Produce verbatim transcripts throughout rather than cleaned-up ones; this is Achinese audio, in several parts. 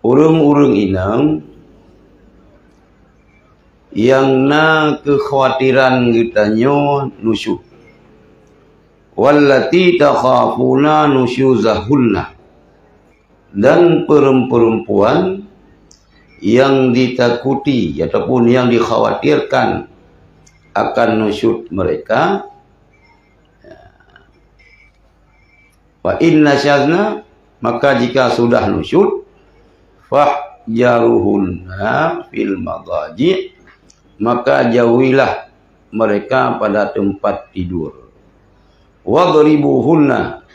Ureuëng-ureuëng inong nyang na keukhawatiran geutanyoe nusyuz. Wallati takhafuna nusyuzahunna. Dan perempuan-perempuan yang ditakuti ataupun yang dikhawatirkan akan nusyuz mereka, fa inna syazna, maka jika sudah nusyuz, fahjaruhunna fil madaji, maka jauhilah mereka pada tempat tidur. Wadribuhunna,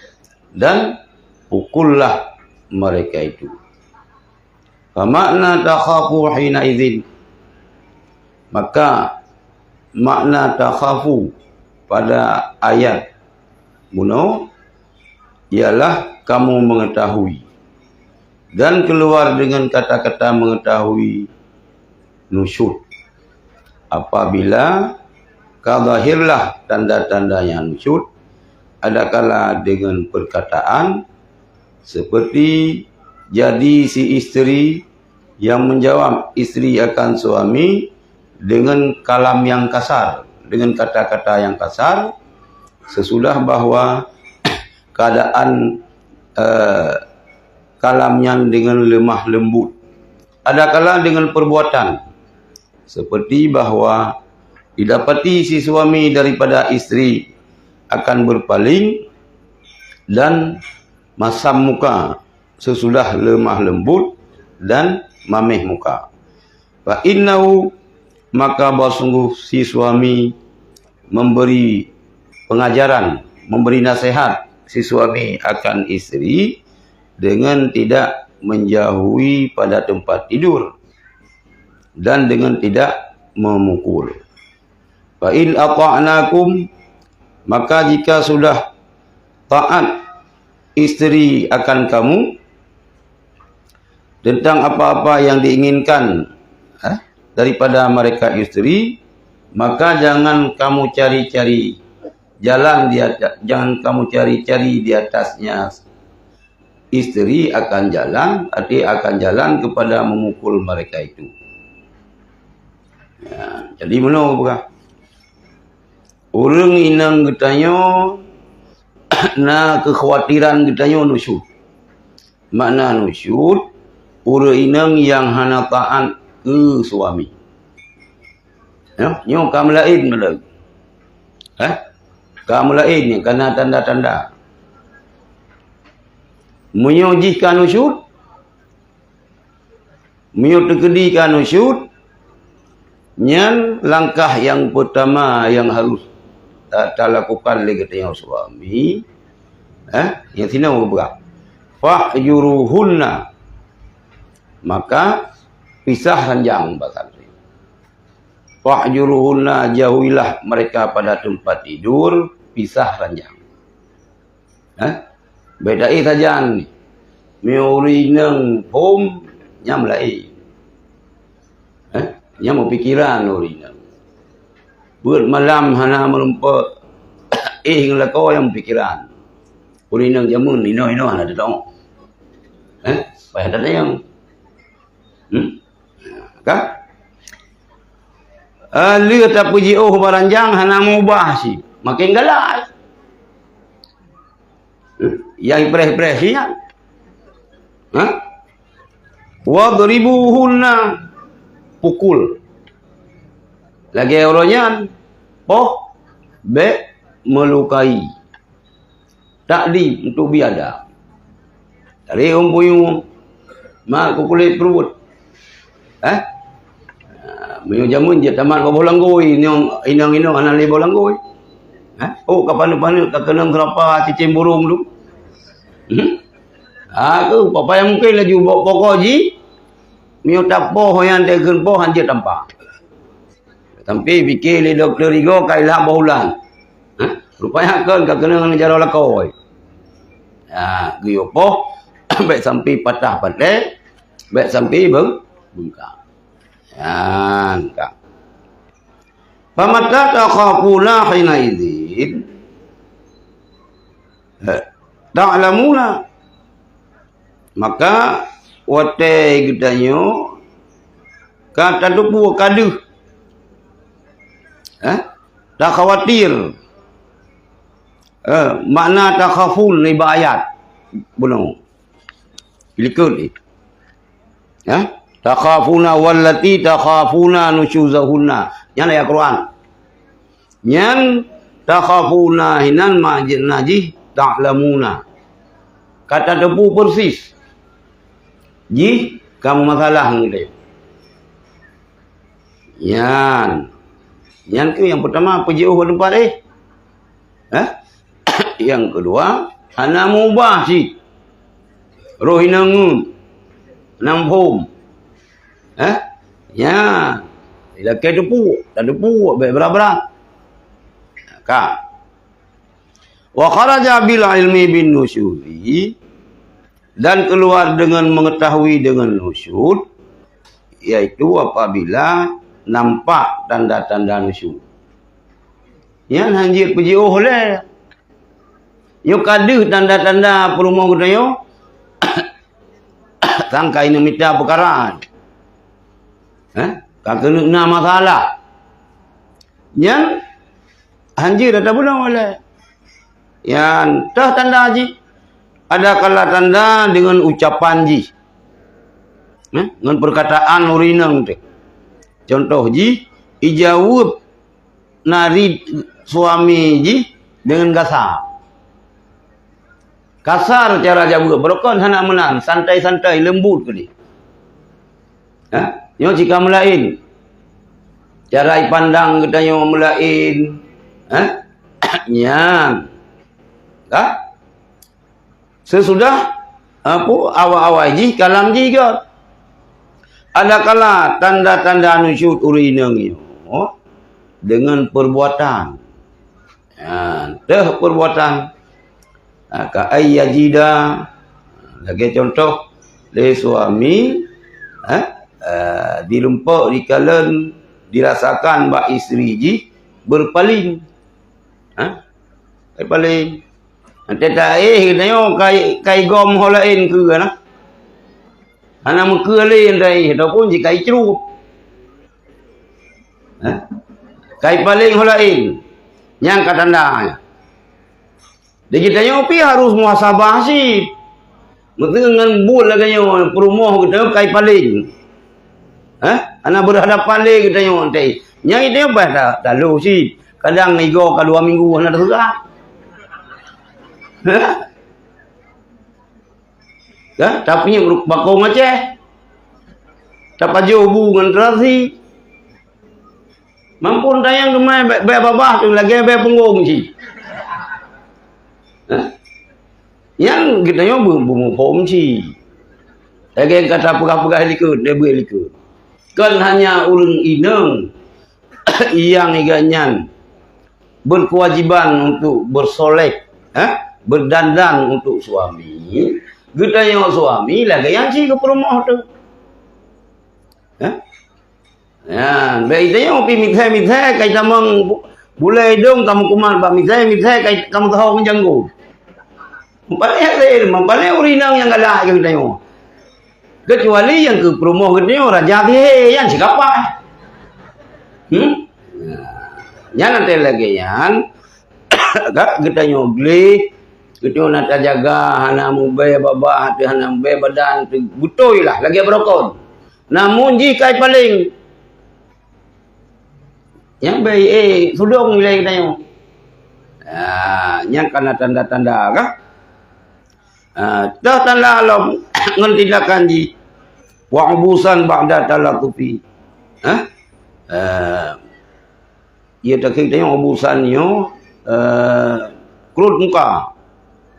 dan pukullah mereka itu. Fa makna takhafu hina idzin, maka makna takhafu pada ayat bunoe ialah kamu mengetahui dan keluar dengan kata-kata mengetahui nusyuz. Apabila ka zahirlah tanda-tandanya nusyuz, adakala dengan perkataan seperti jadi si isteri yang menjawab isteri akan suami dengan kalam yang kasar, dengan kata-kata yang kasar, sesudah bahwa keadaan, eh, kalam nyan dengan lemah lembut. Adakala dengan perbuatan, seperti bahwa didapati si suami daripada isteri akan berpaling dan masam muka sesudah lemah lembut dan mameh muka. Fa innahu, maka bahwa sungguh si suami memberi pengajaran, memberi nasihat si suami akan isteri dengan tidak menjauhi pada tempat tidur dan dengan tidak memukul. Fa in ata'nakum, maka jika sudah taat isteri akan kamu tentang apa-apa yang diinginkan, eh, daripada mereka isteri, maka jangan kamu cari-cari jalan di ata-, jangan kamu cari-cari di atasnya. Isteri akan jalan, arti akan jalan kepada memukul mereka itu. Ya, jadi meunoe peugah. Ureuëng inong geutanyoe na keukhawatiran geutanyoe nusyuz. Makna nusyuz, ureuëng inong nyang hana taat keu suami. Ya, nyoe ka meulaén, meulaén. Eh? Ka meulaén nyoe, ka na tanda-tanda. Meunyoe jih ka nusyuz, meunyoe teukeudi ka nusyuz, nyan langkah nyang peutama nyang harus ta-, talakukan lé geutanyoe suami, eh, nyang sinoe geupeugah, "Fahjuruhunna." Maka pisah ranjang, bahasa Indonesia. "Fahjuruhunna," jauhilah mereka pada tempat tidur, pisah ranjang. Eh? Beda eh sajan. Meunyoe ureuëng inong phom, nyan laén. Eh? Nyan meupikiran ureuëng inong. Buet malam hana meurumpok, eh, ngon lakoe nyang meupikiran. Ureuëng inong jameun, inoe-inoe hana teutong. Eh? Payah tatanyong. Hmm? Kan? Ah, lheueh tapeujiôh bak ranjang hana meubah cit. Makin galak. Nyang ipreh-ipreh cit nyan. Ha? "Wadribuhunna," pukul. Lagée uroe nyan, poh, bék meulukai. Takdib untuk biada. Tarék ôn puyueng, mat kukulét pruet. Eh? Ah, meunyoe jameun jeuet tamat bak boh langgôi, inong, inong-inong hana lé boh langgôi. Eh? Oh, ka paneuk-paneuk, ka keunong seurapa cicém burông tu. Hmm? Ah, tu, papa nyang mungken laju bak pokok jih, meunyoe tapoh nyan, takheun poh, hanjeuet tampa. Sampai pike lé dokto rigo ka ilham boh ulan. Ha? Rupanya kon ka keunong ngon jaroe lakoe. Ha, geuyue poh, bék sampai patah patéh, bék sampai beng-, beungkak. Nyan ka. Famata takhafuna hina idzin, eh, ta'lamuna. Maka Watée geutanyoe ka tateupeue ka deuh, eh, takhawatir. Eh, makna takhafun nibak ayat bunoe. Likot ni. Eh, takhafuna wallati takhafuna nusyuzahunna. Nyan ayat Quran. Nyan takhafuna hinan makna jih ta'lamuna. Ka tateupeue persis. Jih kamu masalah ngon dia. Nyan. Nyan tu yang pertama, peujiôh bak teumpat, eh. Eh? Yang kedua, hana mubah cit. Roh inong ngeut. Hana muphom. Eh? Nyan. Ilakée teupeue, tateupeue, bék brat-brat. Ka. Wa kharaja bil ilmi bin nusyuzi, dan keluar dengan mengetahui dengan nusyuz, yaitu apabila nampak tanda-tanda nusyuz. Nyan hanjeuet peujiôh lé. Nyoe ka deuh tanda-tanda peurumoh geutanyoe, sangkai neumita peukara. Eh? Ka keuneuk na masalah. Nyan hanjeuet tabunoe lé. Nyan teuh tanda jih. Ada kala tanda dengan ucapan jih. Eh? Ngon perkataan ureueng inong teuh. Contoh jih, ijaweueb nari suami jih dengan gasa. Kasar cara jaweueb, beurokon hana meunan, santai-santai, leumbut keudeh. Ha? Nyoe cit ka meulaén. Cara ipandang geutanyoe meulaén. Ha? Nyan. Ka? Sesudah, apa, awai-awai jih, kalam jih göt. Adakala tanda-tanda nusyuz ureueng inong nyoe dengan perbuatan. Ha, teuh perbuatan. Ha, ka ai yajida, lagée contoh, lé suami, ha, eh, dilumpok, dikalon, dirasakan bak isteri jih berpaling. Ha? Berpaling. Nanti tak eh, geutanyoe kai, kai gom ho laén keu na. Hana meukeue lé nyan tai, ataupun jih kai cruet. Eh? Kai paléng ho laén. Nyang ka tanda nyan. Di geutanyoe pih harus muhasabah cit. Meuteumé ngon buet lagée nyoe, peurumoh geutanyoe kai paléng. Eh? Hana berhadapan lé geutanyoe tai. Nyang geutanyoe bah ta-, talo cit. Kadang igoe ka dua minggu hana teuseurah. Eh? Ka, tapi bakong Aceh. Tapajoh bu ngon terasi. Mampun tayang teumai bèk, bèk babah tu lagèe bèk punggong cit. Ha? Nyan geutanyoe beu-, beumuphom cit. Lagèe kata peugah-peugah likot, deh beuet likot. Kon hanya ureueng inong nyang iga nyan berkewajiban untuk bersolek, eh, berdandan untuk suami, geutanyoe suami lagèe nyan cit keu peurumoh teuh. Eh? Nyan, bèk geutanyoe pih mithèe-mithèe kai tamong bu-, bulèe idong kamoe kumat bak mithèe-mithèe kai kamoe teuhong meujanggo. Meupaléh lé, meupaléh ureueng inong nyang galak keu geutanyoe. Keucuali nyang keu peurumoh geutanyoe raja sihé, nyan sikapai. Hmm? Nyan até lagèe nyan, ka geutanyoe gleh, geutanyoe na tajaga, hana mubèe babah teuh, hana mubèe badan teuh, beutôi lah, lagèe beurokon. Namun jih kai paléng. Nyang bèe, eh, sudong ilèe geutanyoe. Ah, nyan kana tanda-tanda kah? Ah, teuh tanda lom ngon tindakan jih. Wa ubusan ba'da talatufi. Hah? Ah, iya takheun tanyoe ubusan nyoe, eh, krot muka.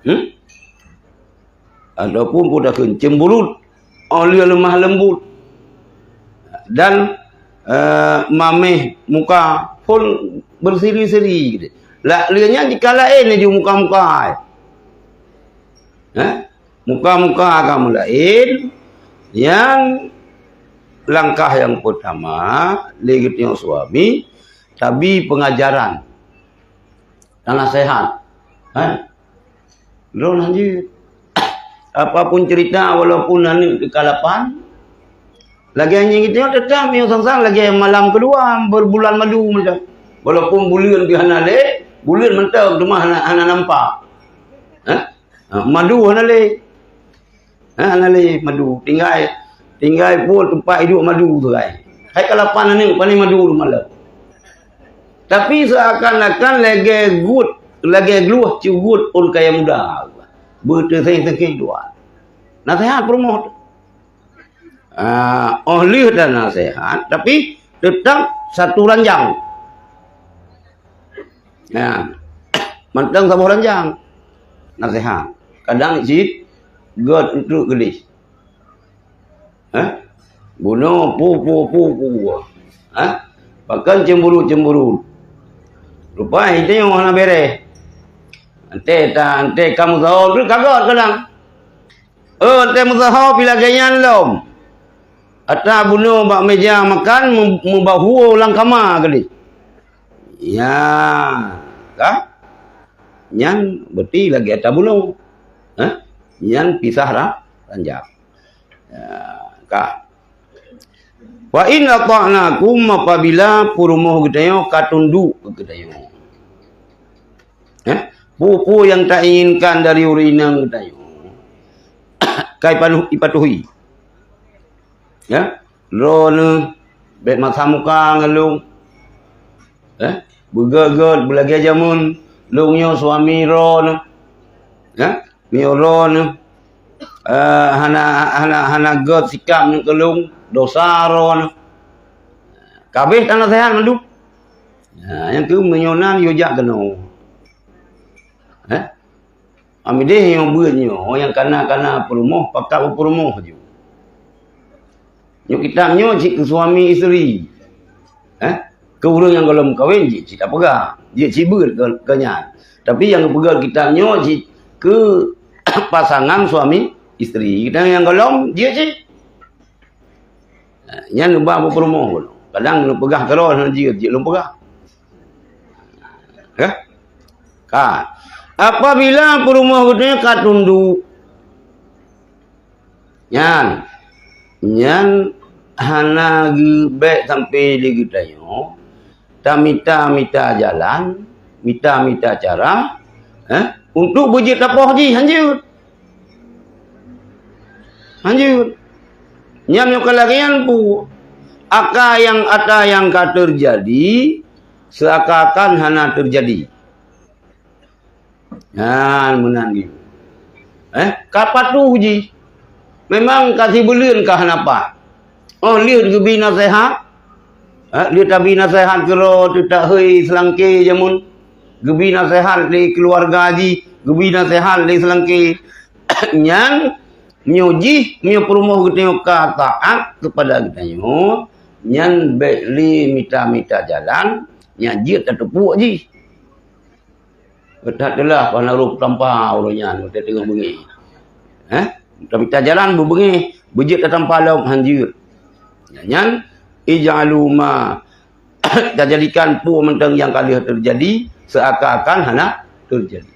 Hmm? Ataupun peue takheun cemburuot, oh lheueh lemah lembut. Dan, eh, mamèh muka phon berseri-seri gitu. Lah, lheueh nyan jika laén laju muka-muka. Eh? Muka-muka kamoe laén, nyang langkah nyang peutama lé geutanyoe suami, tabi peungajaran, tanaseuhat. Eh? Droeneuh jeuet. Apapun cerita, walaupun aneuk teuka lapan, lagèe nyan geutanyoe teutap meunyoe sang-sang lagèe malam keudua berbulan madu mantong. Walaupun buleuen pih hana lé, buleuen mantong teuma hana, hana nampak. Ha? Ha, madu hana lé. Ha, hana lé madu. Tinggai, tinggai pun teumpat iduek madu tu, hai. Hai ka lapan aneuk, pane madu lom malam. Tapi seakan-akan lagèe gut, lagèe glueh ceugut ôn kayèe muda. Beuteuséh-teuséh dua. Naseuhat peurumoh tu. Ah, óh lheueh dan naseuhat, tapi teutap satu ranjang. Nah, mantong saboh ranjang. Naseuhat. Kadang cit gèt eunteuk geudeh. Hah? Bunoe pu, pu, pu, pu. Hah? Pakon cemburu-cemburu. Rupa itu nyang hana bereh. Ante ta, ante kamu sahur tu kagot kadang. Oh, ante meusaho pih lagèe nyan lom. Ata bunoe bak meja makan, meu-, meubahue lam kama keudeh. Ya, ka? Nyan berarti lagèe ata bunoe. Ha? Nyan pisah ra-, ranjang. Ya, ka. Wa in ata'nakum, apabila peurumoh geutanyoe ka tunduk keu geutanyoe. Eh? Peue-peue nyang tainginkan dari ureueng inong geutanyoe, ka ipanu-, ipatuhi. Ya? Droeneuh bèk masa muka ngon lôn. Eh? Beugèt-gèt beulagèe jameun, lôn nyoe suami droeneuh. Ya? Nyoe droeneuh, eh, hana, hana, hana gèt sikap nyoe keu lôn, dosa droeneuh. Ka abéh tanaseuhat mandum. Ha, nyang keu meunyoe na yue jak keunoe. Eh? Amideh nyang beuet nyoe, nyang kana-kana peurumoh, pakat u peurumoh ju. Nyoe kitab nyoe cit keu suami isteri. Eh? Keu ureueng nyang gohlom kawen jeuet cit tapeugah. Jeuet cit beuet keu, keu nyan. Tapi nyang geupeugah kitab nyoe cit keu pasangan suami isteri. Kita nyang gohlom jeuet cit. Eh, nyan ubak peurumoh. Kadang neupeugah keudroe hana jeuet, jeuet lôn peugah. Ka? Ka. Apabila peurumoh geutanyoe ka tunduk, nyan, nyan hana geubèk sampai di geutanyoe, tamita-mita jalan, mita-mita cara, eh, untuk beujeuet tapoh jih, hanjeuet. Hanjeuet. Nyan nyoe ka lagèe nyan pu. Aka nyang ata nyang ka teujadi, seakan-akan hana teujadi. Nyan meunan geuh. Eh, ka patuh jih. Memang ka sibuleuen ka hana pat. Oh, lheueh geubi naseuhat. Eh, lheueh tabi naseuhat keudroe teutak hôi seulangké jameun. Geubi naseuhat lé keuluwarga jih, geubi naseuhat lé seulangké. Nyan, meunyoe jih, meunyoe peurumoh geutanyoe ka taat keupada geutanyoe, nyan bèk lé mita-mita jalan, nyan jeuet tateupeue jih. That teulah, hana rôh tampa ureueng nyan, watèe teungoh beungèh. Hah? Tamita jalan beubeungèh, beujeuet tatampa lom, hanjeuet. Nyan, ij'alu ma, tajadikan peue mantong nyang ka lheueh teujadi, seakan-akan hana teujadi.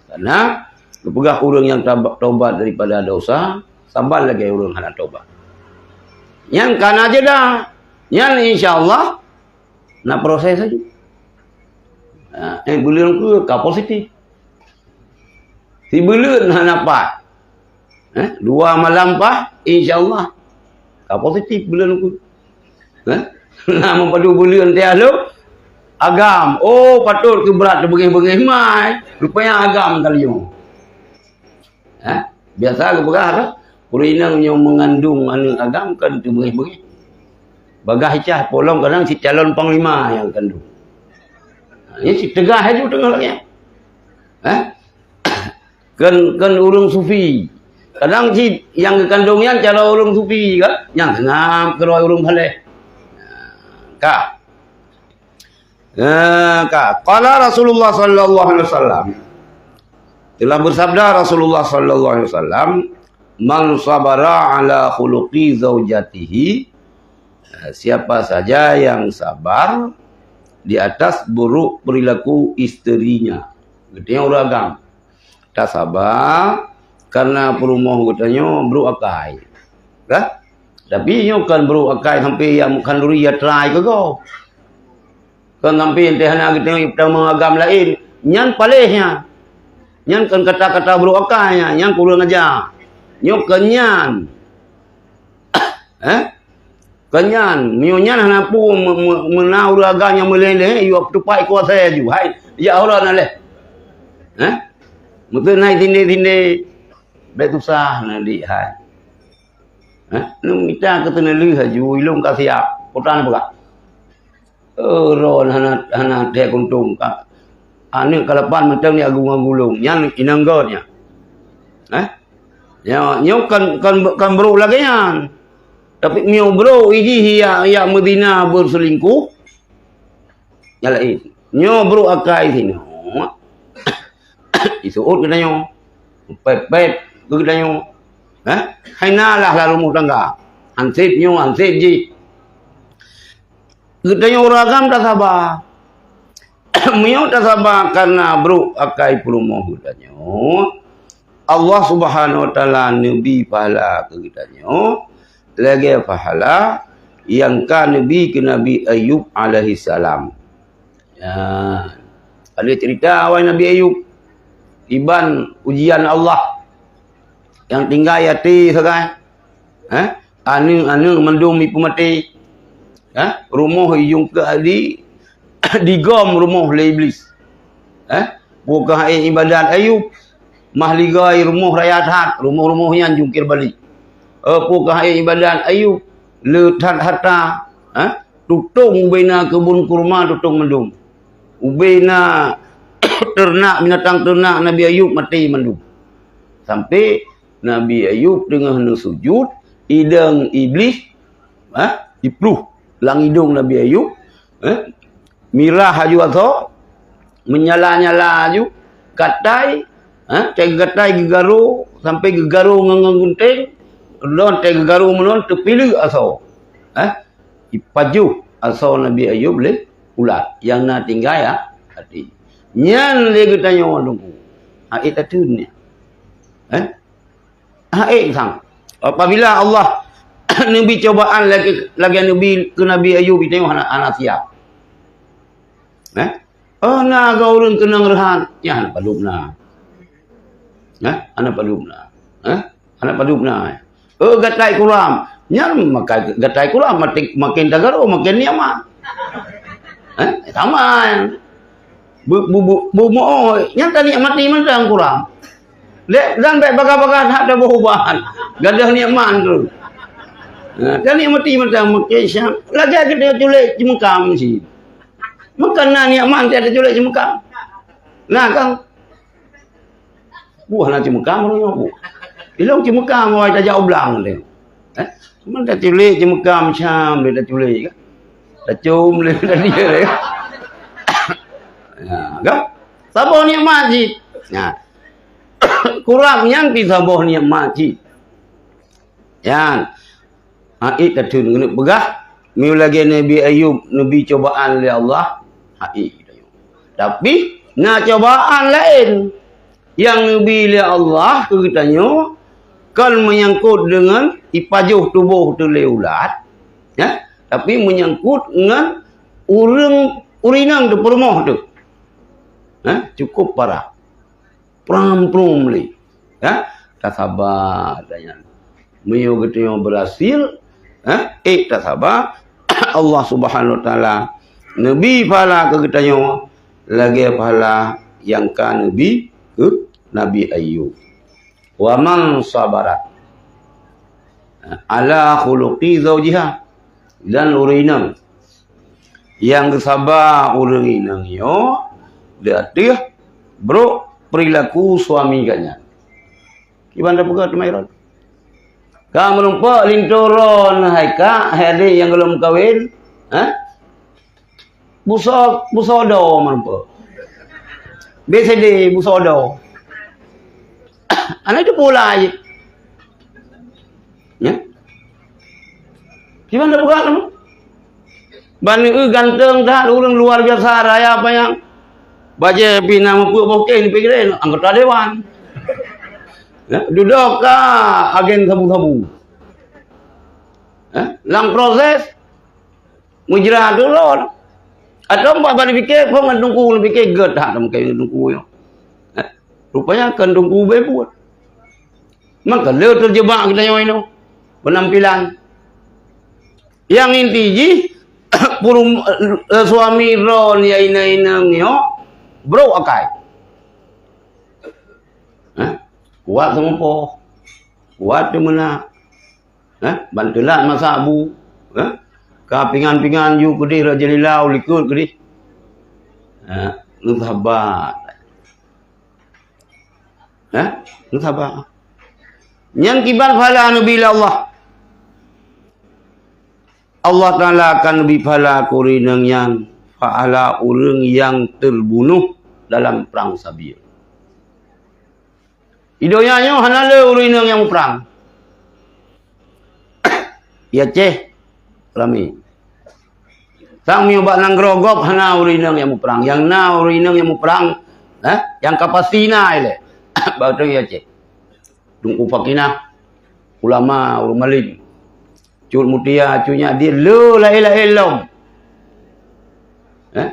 Karena geupeugah ureueng nyang taba-, tobat daripada dosa, saban lagèe ureueng hana tobat. Nyan ka na jeda. Nyan insya Allah na proses saja. Ha, eh, buleuen keu ka positif. Sibuleuen hana pat. Eh, dua malam pah, insya Allah. Ka positif buleuen keu. Eh? Nah, meupadub buleuen tiah lom. Agam. Oh, patut keu brat teubeungèh-beungèh mai. Rupanya agam kali nyoe. Eh? Biasa geupeugah dah, ureueng inong nyang meungandong aneuk agam kan teubeungèh-beungèh. Bagaih cah polong kadang si calon panglima nyang kandong. Ha, nyan si teugah laju teungoh lagèe nyan. Eh? Kan, kan ureueng sufi. Kadang cit nyang geukandong nyan cara ureueng sufi kan, nyang seungab keudroe ureueng saleh. Ka. Eh, ka. Qala Rasulullah sallallahu alaihi wasallam. Telah bersabda Rasulullah sallallahu alaihi wasallam, "Man sabara ala khuluqi zaujatihi." Eh, siapa saja yang sabar di atas buruk perilaku isterinya. Artinya ureueng agam. Tasaba, Karena peurumoh geutanyoe brok akai. Kan? Tapi nyoe kon brok akai sampai nyang khanduri ya trai keu gob. Kon sampai teuh hana geutanyoe peutama agam laén. Nyan paléh nyan. Nyan kon kata-kata brok akai nyan, nyan kurang aja. Nyoe kon nyan. Eh? Kon nyan, meunyoe nyan hana peue me-, me-, meunan ureueng agam nyang meulé-lé, yue tupat kuasa laju. Hai, jak uroe na lé. Eh? Meuteunai tindé-tindé. Bèk susah na dik hai. Eh? Neumita keu teuneulheueh laju, ilôn ka siap. Putra na peugah. Eh, droen hana, hana thèe kuntông ka. Aneuk ka lapan mantong ni agung-agung lôn. Nyan inong göt nyan. Eh? Nyoe, nyoe kan, kan, kan brok lagèe nyan. Tapi meunyoe brok ijih ya, ya meuzina beuselingkuh, nyan laén. Nyoe brok akai sinoe. Iseuôt geutanyoe. Pèt-pèt geutanyoe. Eh? Hai na lah lam rumoh tangga. Hansét nyoe, hansét jih. Geutanyoe ureueng agam tasaba. Meunyoe tasaba kareuna brok akai peurumoh geutanyoe, Allah Subhanahu wa Taala neubi pahala keu geutanyoe, lagèe pahala nyang ka neubi keu Nabi Ayub alaihissalam. Ya. Ada cerita awai Nabi Ayub iban ujian Allah. Nyang tinggai até sagai. Eh? Aneuk-aneuk mandum jipeumaté. Eh? Rumoh ijungkeue di, digom rumoh lé Iblis. Eh? Peue keuh hak ibadat Ayub, mahligai rumoh raya that, rumoh-rumoh nyan jungkir balik. Eh, peue keuh hak ibadat Ayub, le that harta. Eh? Tutong ubena keubon kurma, tutong mandum. Ubena teunak, binatang teunak Nabi Ayub maté mandum. Sampai Nabi Ayub teungoh neusujud, idong Iblis, ha, jipluh lam idong Nabi Ayub, ha, mirah laju asoe, meunyala-nyala laju, gatai, ha, watèe gatai geugaro, sampai geugaro ngon, ngon gunténg, lom watèe geugaro meunan teupileuk asoe. Ha, jipajoh asoe Nabi Ayub lé ulat nyang na tinggai, ha, até. Nyan lé geutanyoe Teungku. Ha, ék tateun nyan. Eh? Hai sang, apabila Allah neubi cobaan lagèe, lagèe neubi keu Nabi Ayub, geutanyoe hana, hana siap. Eh? Oh, na geuh ureueng keunong reuhat, nyan hana padub na. Eh? Hana padub na. Eh? Hana padub na. Oh, gatai kuram. Nyan maka gatai kuram, makin, makin tagaro, makin nikmat. Eh? Sama nyan. Bu-, bu-, bu-, bu-, oh, nyan tanikmati mantong kuram. Lé, dan bèk bagah-bagah that taboh ubat. Gadôh nikmat tu. Nah, tanikmati mantong meukeusam. Lagèe geutanyoe culek ceumeukam sit. Meukeuna nikmat that taculek ceumeukam. Nah, kan? Buah na ceumeukam ureueng nyoe, Bu. Ilong ceumeukam awai tajak u blang teuh. Eh? Cuma taculek ceumeukam cam lé taculek kan. Tacom lé tadi lé. Ha, kan? Saboh nikmat cit. Nah. Kuram nyan pih saboh nikmat cit. Nyan. Hai tateun keuneuk peugah, meunyoe lagèe Nabi Ayub neubi cobaan lé Allah, hai tateun. Tapi na cobaan laén nyang neubi lé Allah keu geutanyoe, kon meunyangkot deungon ipajoh tuboh teuh lé ulat, ya, tapi meunyangkot ngon ureueng, ureueng inong teuh, peurumoh teuh. Ha, cukup parah. Pram-prum lé. Ya, tasaba tanyan. Meunyoe geutanyoe beurhasil, ha, ék tasaba, Allah Subhanahu wa Taala neubi pahala keu geutanyoe lagèe pahala nyang ka neubi keu Nabi Ayub. Wa man sabarat ala khuluqi zaujiha, dan ureueng inong nyang geusaba ureueng inong nyoe di ateueh brok peurilaku suami geuh nyan. Kiban tapeugah teuma droen. Ka meurumpok linto droen hai kak, hai adék nyang gohlom kawen, ha? Buso, busodo meurumpok. B C D busodo. Aneuk itu pula je. Ya. Kiban tapeugah kamoe? Ban eu ganteng that, ureueng luar biasa, raya panyang. Bajèe pih na meupeue boh keh di pinggiran, anggota dewan. Ya, dudoe ka agen sabu-sabu. Ya, lam proses mujra tu lon. Atau bak bak pike phon ngon teungku, pike gét that mungken teungku nyoe. Ya, rupanya kan teungku beubuet. Maka le terjebak kita nyoe inoe. Penampilan. Yang inti jih, purum-, eh, suami droe ya inong-inong nyoe, brok akai. Eh? Kuat seumeupoh. Kuat teuh meunak. Eh? Ban teulat masak bu. Eh? Ka pingan-pingan ju keudeh Raja Lilau likot keudeh. Eh? Ngon sabar. Eh? Ngon sabar. Nyan kiban pahala neubi lé Allah. Allah Taala akan neubi pahala keu ureuëng inong nyan, pahala ureuëng nyang teubunoh dalam prang sabil. Di donya nyoe hana le ureuëng inong nyang muprang. Ya ceh, rami. Sang miyueb bak nanggroe gob hana ureuëng inong nyang muprang. Nyang na ureuëng inong nyang muprang, eh, nyang ka pasti na ilée. Bak ureuëng ya ceh. Teungku Fakinah, ulama, ureuëng malem. Cut Mutia, Cut Nyak Dien, le laén-laén lom. Eh?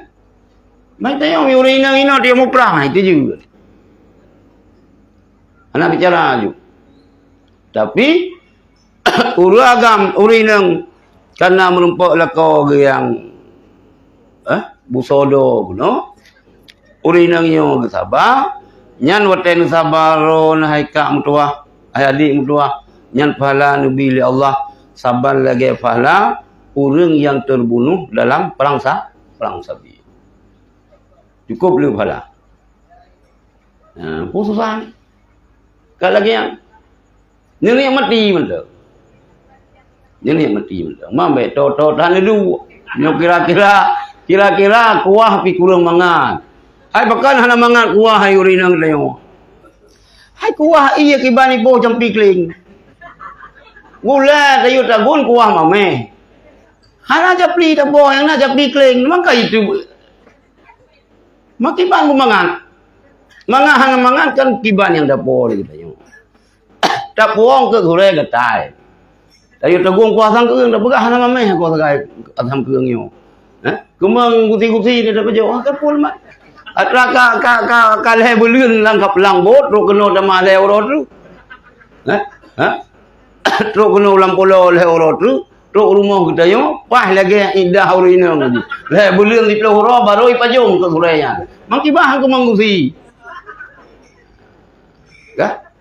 Mai tanyong ureuëng inong inoe dia muprang, itu juga. Anak bicara aju. Tapi, ureuëng agam, ureuëng inong, kana meurumpok lakoe geuh nyang, eh, busodo bunoe, ureuëng inong nyoe geusaba, nyan watée neusaba droe hai kak meutuwah, hai adik meutuwah, nyan pahala neubi lé Allah, saban lagée pahala ureuëng nyang teubunoh dalam prang sa-, prang sabil. Cukup le pahala. Nah, khususan. Ka lagée nyan. Nyan nikmati mantong. Nyan nikmati mantong. Mambée to-to tahan laju. Nyoe kira-kira, kira-kira kuah pi kureueng mangat. Hai pakon hana mangat kuah hai ureuëng inong tanyoe. Hai kuah ié kiban iboh jampi kling. Gulai tayue tagun kuah mameh. Hana japli taboh nyang na japli kling. Maka itu. Makiban geumangat. Mangat hana mangat kan kiban nyang tapo lé geutanyoe. Tapuong keu gurée geutai. Tayue teugung kuah sang keueng, tapeugah hana mameh kuah sagai asam keueng nyoe. Eh? Keumeng gusi-gusi dia tapeujok, ah, tapol mat. Atra ka, ka, ka, ka lhée buleuen lam kap-, lam bot, trok keunoe tamah lhée uroe tu. Eh? Ha? Trok keunoe lam pulo lhée uroe tu. Trok rumoh geutanyoe, paih lagée iddah ureuëng inong. Lhée buleuen siplôh uroe barô ipajong keu gurée nyan. Makibah keu manggusi. Ka?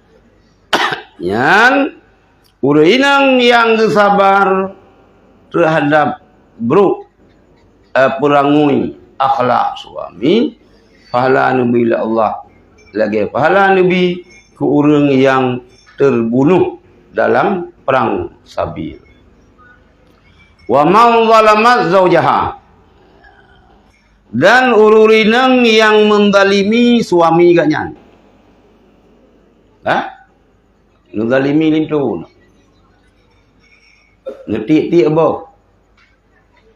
Nyan, ureuëng inong nyang geusabar teuhadab brok, eh, peurangui akhlak suami, pahala neubi lé Allah lagée pahala neubi keu ureuëng nyang teubunoh dalam prang sabil. Wa man zalamat zaujaha, dan ureuëng inong nyang menzalimi suami geuh nyan. Ha? Neuzalimi linto. Neutiek-tiek boh.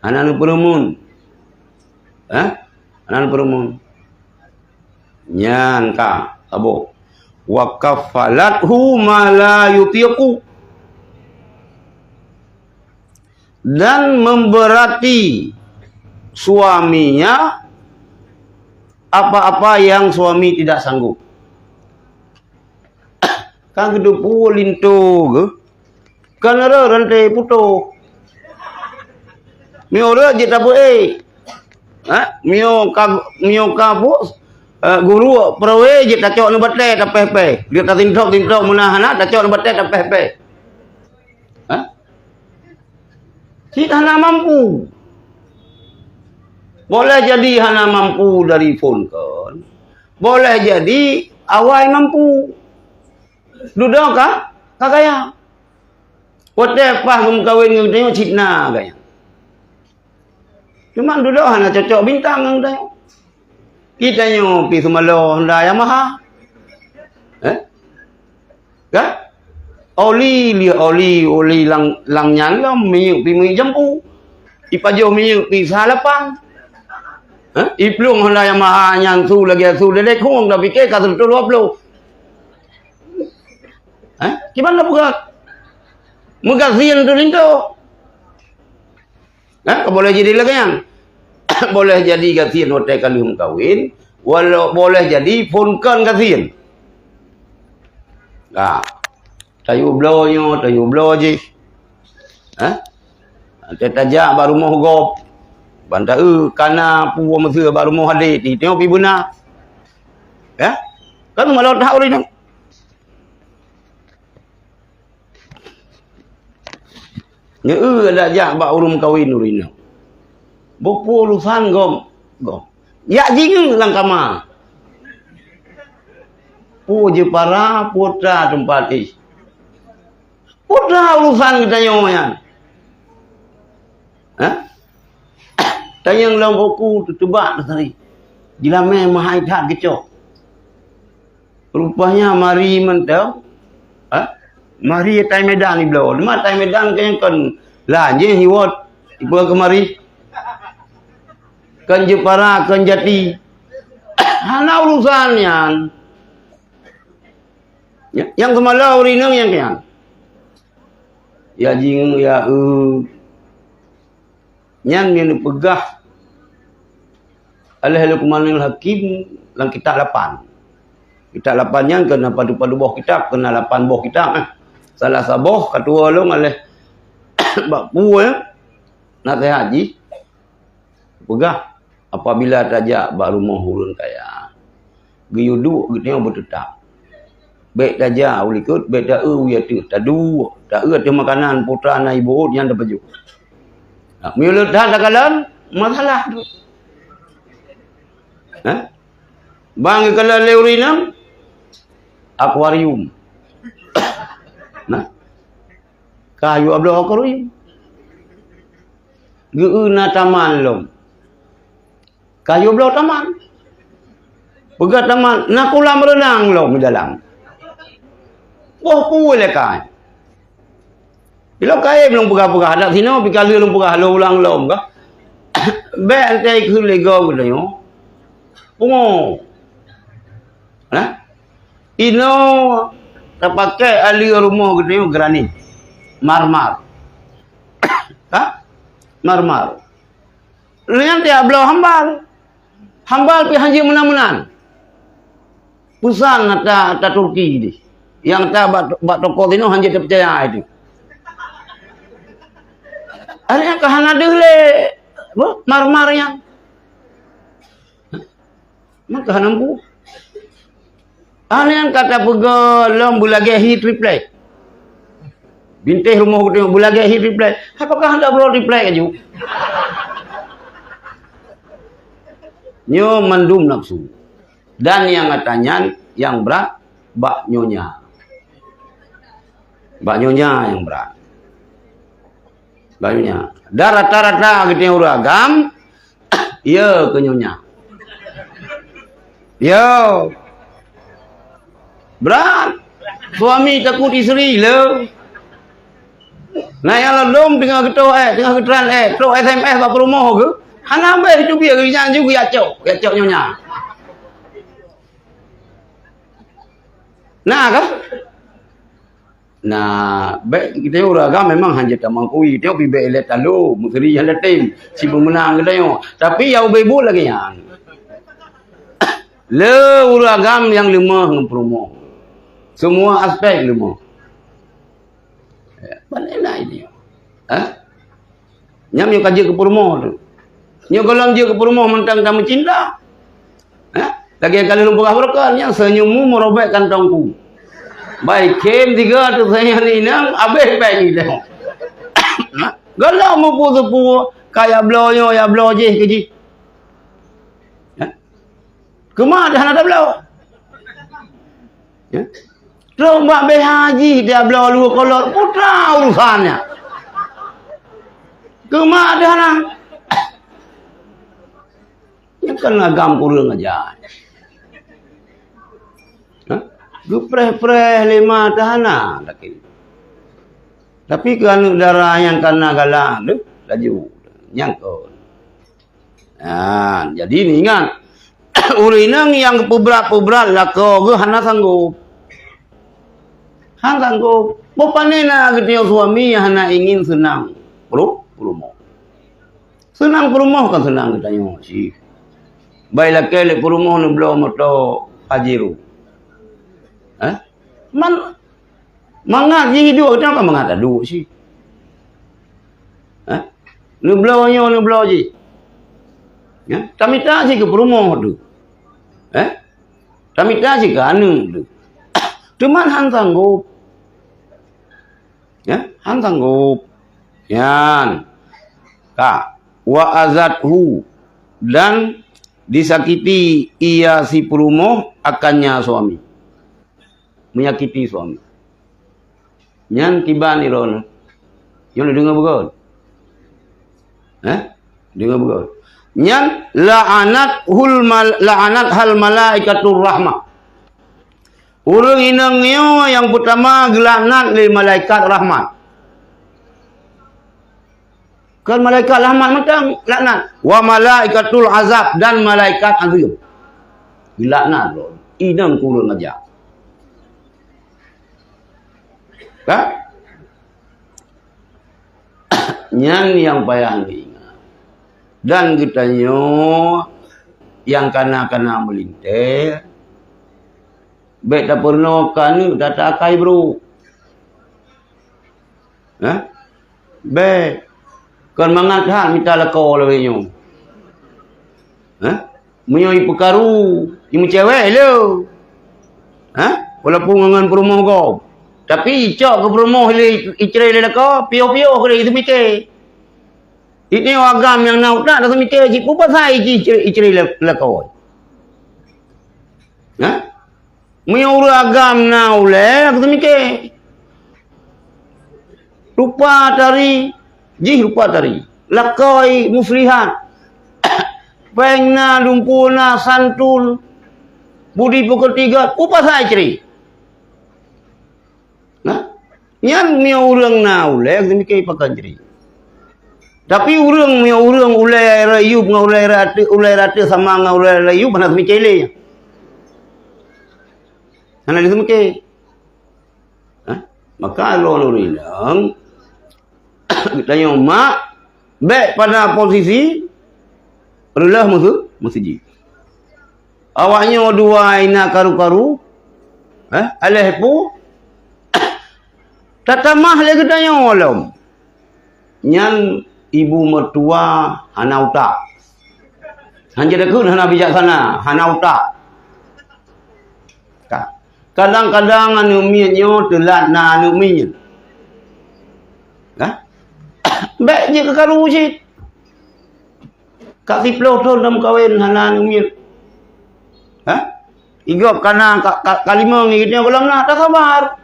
Hana neupeureumeun. Ha? Hana neupeureumeun. Nyan ka, saboh. Wa kafalathu ma la yutiqu. Dan memberati suaminya apa-apa yang suami tidak sanggup. Kan geuteupeue linto geuh, kan rot ranté putôh. Miyueb rot jeuet tapeuék. Ha? Miyueb ka, miyueb ka pu-, eh, guru peureuwé jeuet tacok nibak batée tapéh-péh. Jeuet tasintok-sintok meunan hana tacok nibak batée tapéh-péh. Ha? Cit hana mampu. Boleh jadi hana mampu dari phon kon. Boleh jadi awai mampu. Dudoe ka, ka kaya. Watée paih geumeukawen ngon geutanyoe cit na gaya. Cuma dudoe hana cocok bintang ngon geutanyoe. Geutanyoe pi seumalo Honda Yamaha. Eh? Ka? Oli, li oli, oli lam, lam nyan lom minyeuk pi minyeuk jampu. Ipajoh minyeuk pi sa lapang. Eh? Iplueng Honda Yamaha nyan su lagée su dedek hueng, tapike ka seratus dua puluh. Eh? Kiban na peugah? Meugasien tu linto. Eh? Boleh jadi lagèe nyan. Boleh jadi gasien watèe ka lheueh meukawen, walau boleh jadi phôn kon gasien. Nah, tayue bloe nyoe, tayue bloe jih. Eh? Watèe tajak bak rumoh gob, ban ta-eu kana peue meuseu bak rumoh adé, ti tengok pi beuna. Ya? Kan malot that ureueng nyoe. Nyoe adak jak bak ureueng meukawen ureueng inong. Boh peue urusan gom, gom. Jak jingeuk lam kama. Peue jeupara, peue tra teumpat jih. Peue tra urusan geutanyoe nyan. Hah? Tanyong lom uku teuteuba teuh tadi. Jilamé meuhai that geucok. Rupanya mari mantong. Ha? Mari tai Medan ibloe. Lima tai Medan kan kon lajeh hiwot ipeue keumari. Kon jeupara, kon jati. Hana urusan nyan. Ya, nyang keumala ureueng inong nyang kian. Ya jing, ya, eh. Nyan nyang neupeugah oleh Luqmanul Hakim lam kitab lapan. Kitab lapan nyan keunan padub-padub boh kitab, keunan lapan boh kitab, eh. Salah saboh ka tuwoe lôn oleh Bak Pu, eh, naseuhat jih. Peugah, apabila tajak bak rumoh ureueng kaya, geuyue duek geutanyoe beuteutap. Bèk tajak u likot, bèk ta-eu u ateueh, taduek, ta-eu ateueh makanan, peue tra na ibuet nyan tapajoh. Nah, meunyoe le that takalon, masalah tu. Hah? Ban geukalon lé ureueng inong, akuarium. Nah, ka yue bloe akuarium. Geu-eu na taman lom. Ka yue bloe taman. Peugah taman, na kulam reunang lom di dalam. Boh peue lé kai. Ilok kayém lôn peugah-peugah, adak sinoe pih ka lheueh lôn peugah, lôn ulang lom kah. Bèk enteuk keu lé gob geutanyoe. Pungo. Nah. Inoe tapakèk aleue rumoh geutanyoe granit. Marmar. Hah? Marmar. Nyan tajak bloe hambal. Hambal pih hanjeuet meunan-meunan. Peue sang ata, ata Turki deh. Nyang ata bak, bak toko sinoe hanjeuet tapeucaya itu. Aré nyan ka hana deuh lé, apa, marmar nyan. Maka hana mampu. Aré nyan ka tapeugöt lom beulagèe hi triplek. Bintéh rumoh geutanyoe beulagèe hi triplek. Apakah hana bloe triplek laju? Nyoe mandum nafsu. Dan nyang ata nyan nyang brat bak nyonya. Bak nyonya nyang brat. Bak nyonya. Dan rata-rata geutanyoe ureueng agam, ya keu nyonya. Ya. Brat. Suami takut isteri le. Na nyang ladôm teungoh geutoh èk, teungoh geutran èk, trok S M S bak peurumoh geuh. Hana abéh teubiet geuh nyan ju geuyacok, geuyacok nyonya. Na kah? Na, bèk geutanyoe ureueng agam memang hanjeuet tamong kui, tanyoe pih bèk ilèe talo, meuseri hana tem, si peumeunang geutanyoe. Tapi nyang ubé buet lagèe nyan. Le ureueng agam nyang leumah ngon peurumoh. Semua aspek leumah. Ya, bagaimana ini? Hah? Nyan meunyoe ka jeuet keu peurumoh tu. Nyoe gohlom jeuet keu peurumoh mantong ka meucinta. Hah? Lagèe ka lheueh lôn peugah baroe kan, nyan senyummu merobek kantongku. Bai khem tiga tu senyum inong, abéh bèk nyoe. Hah? Gohlom mupu-supu, ka ya bloe nyoe, ya bloe jih keu jih. Hah? Keuma dah hana tabloe. Ya. Trok bak B H jih dia bloe lue kolot, peue teuma urusan nyan. Keuma dah na. Nyan kan agam kureueng aja. Hah? Geupreh-preh lé ma teuh hana lagèe. Tapi keu aneuk dara nyang ka na galak deuh laju. Nyan kon. Ha, jadi ingat, ureueng inong nyang peubrat-peubrat lakoe geuh hana sanggob. Han sanggob. Boh pane na geutanyoe suami nyang hana ingin seunang peurumoh. Seunang peurumoh kan seunang geutanyoe cit. Bai lakée lé peurumoh neubloe moto Pajero. Eh? Man-, mangat jih hidup, geutanyoe kan mangat taduek cit. Eh? Neubloe nyoe, neubloe jih. Ya, tamita cit keu peurumoh tu. Eh? Tamita cit keu aneuk tu. Teuma han sanggob. Ya, han sanggob. Nyan. Ka. Wa azathu, dan disakiti ia si peurumoh akannya suami. Menyakiti suami. Nyan kiban droeneuh. Nyoe deungoe beugöt. Eh? Deungoe beugöt. Nyan la'anathul mal-, la'anathal malaikatur rahmah. Ureuëng inong nyoe nyang peutama geulaknat lé malaikat rahmat. Kon malaikat rahmat mantong laknat. Wa malaikatul azab, dan malaikat azab. Geulaknat lom. Inong keu ureuëng aja. Ka? Nyan nyang payah neuingat. Dan geutanyoe nyang kana-kana meulintée, bék tapeurunoe keu aneuk tata-akai brok. Hah? Bék. Kon mangat that mita lakoe lagée nyoe. Hah? Meunyoe ipeukaru, imeucewek le. Hah? Walaupun ngon peurumoh gob. Tapi icok keu peurumoh le, icre le lakoe, piôh-piôh keu le, itu mite. Ini agam nyang na utak, dah mite, cit peue pasai icre, icre le-, lakoe. Hah? Meunyoe ureuëng agam na ulée, aku teumike. Rupa tari, jih rupa tari. Lakoe muslihat. Péng na, lumpur na, santun. Budi peukeutigöt, upasai cri. Nah, nyan meunyoe ureuëng na ulée, aku teumike pakon cri. Tapi ureuëng, meunyoe ureuëng ulée rayueb ngon ulée rate-, ulée rate sama ngon ulée rayueb, hana teumike lé. Hana lé teumike. Hah? Maka lôn ureuëng inong, geutanyoe mak, bék pada posisi reuloh meusu-, meuseujid. Awaknyoe dua na karu-karu, eh, aléh pu, tatamah lé geutanyoe lom. Nyan ibu mertua hana utak. Hana jakeuh hana bijaksana, hana utak. Ka. Kadang-kadang aneuk miet nyoe teulat na aneuk miet. Ka. Bék jeuet keu karu cit. Ka siplôh thon lam kawen hana aneuk miet. Ha? Igop kana ka, ka, ka limong ngieng nyoe gohlom na, tasabar.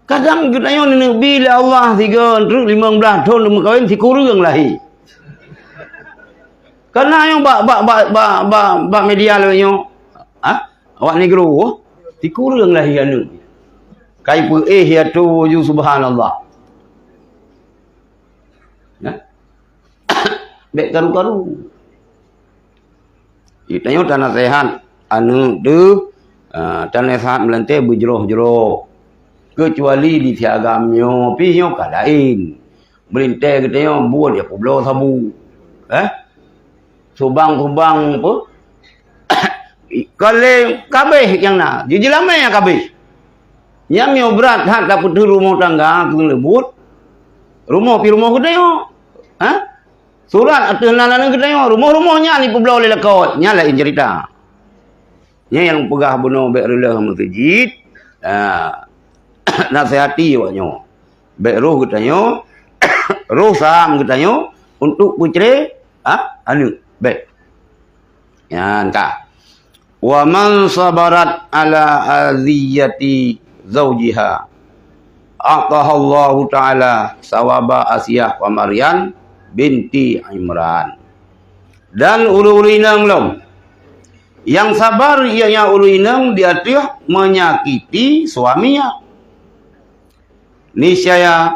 Kadang geutanyoe neuneuk bi lé Allah sigoe treuk limong blaih thon meukawen sikureueng lahé. Kana nyoe bak, bak, bak media lagée nyoe, ha? Awak nigro, sikureueng lahé aneuk. Kai peuéh ya tu ju subhanallah. Nah. Bék karu-karu. Geutanyoe tanaseuhat aneuk teuh, ah, tanaseuhat meulintée beujroh-jroh. Keucuali di si agam nyoe, pih nyoe ka laén. Meulintée geutanyoe buet ya peubloe sabu. Eh? Subang-subang apa? Ka lé kabéh nyang na, jeulamé nyang kabéh. Nyan meunyoe brat that tapeuteuh rumoh tangga keu leubut, rumoh pih rumoh geutanyoe. Ha? Surat ateueh nan laneuk geutanyoe, rumoh-rumoh nyan ipeubloe lé lakoe, nyan laén ceurita. Nyan nyang peugah bunoe bék reuloh meuseujid, ha, nasihati awaknyoe. Bék roh geutanyoe, roh saham geutanyoe untuk peucre, ha, aneuk. Bék. Nyan ka. Wa man sabarat ala aziyati zaujiha, a'tahallahu ta'ala sawaba Asiyah wa Maryam binti Imran. Dan ureuëng-ureuëng inong lom, nyang sabar ianya ureuëng inong di ateueh menyakiti suaminya. Niscaya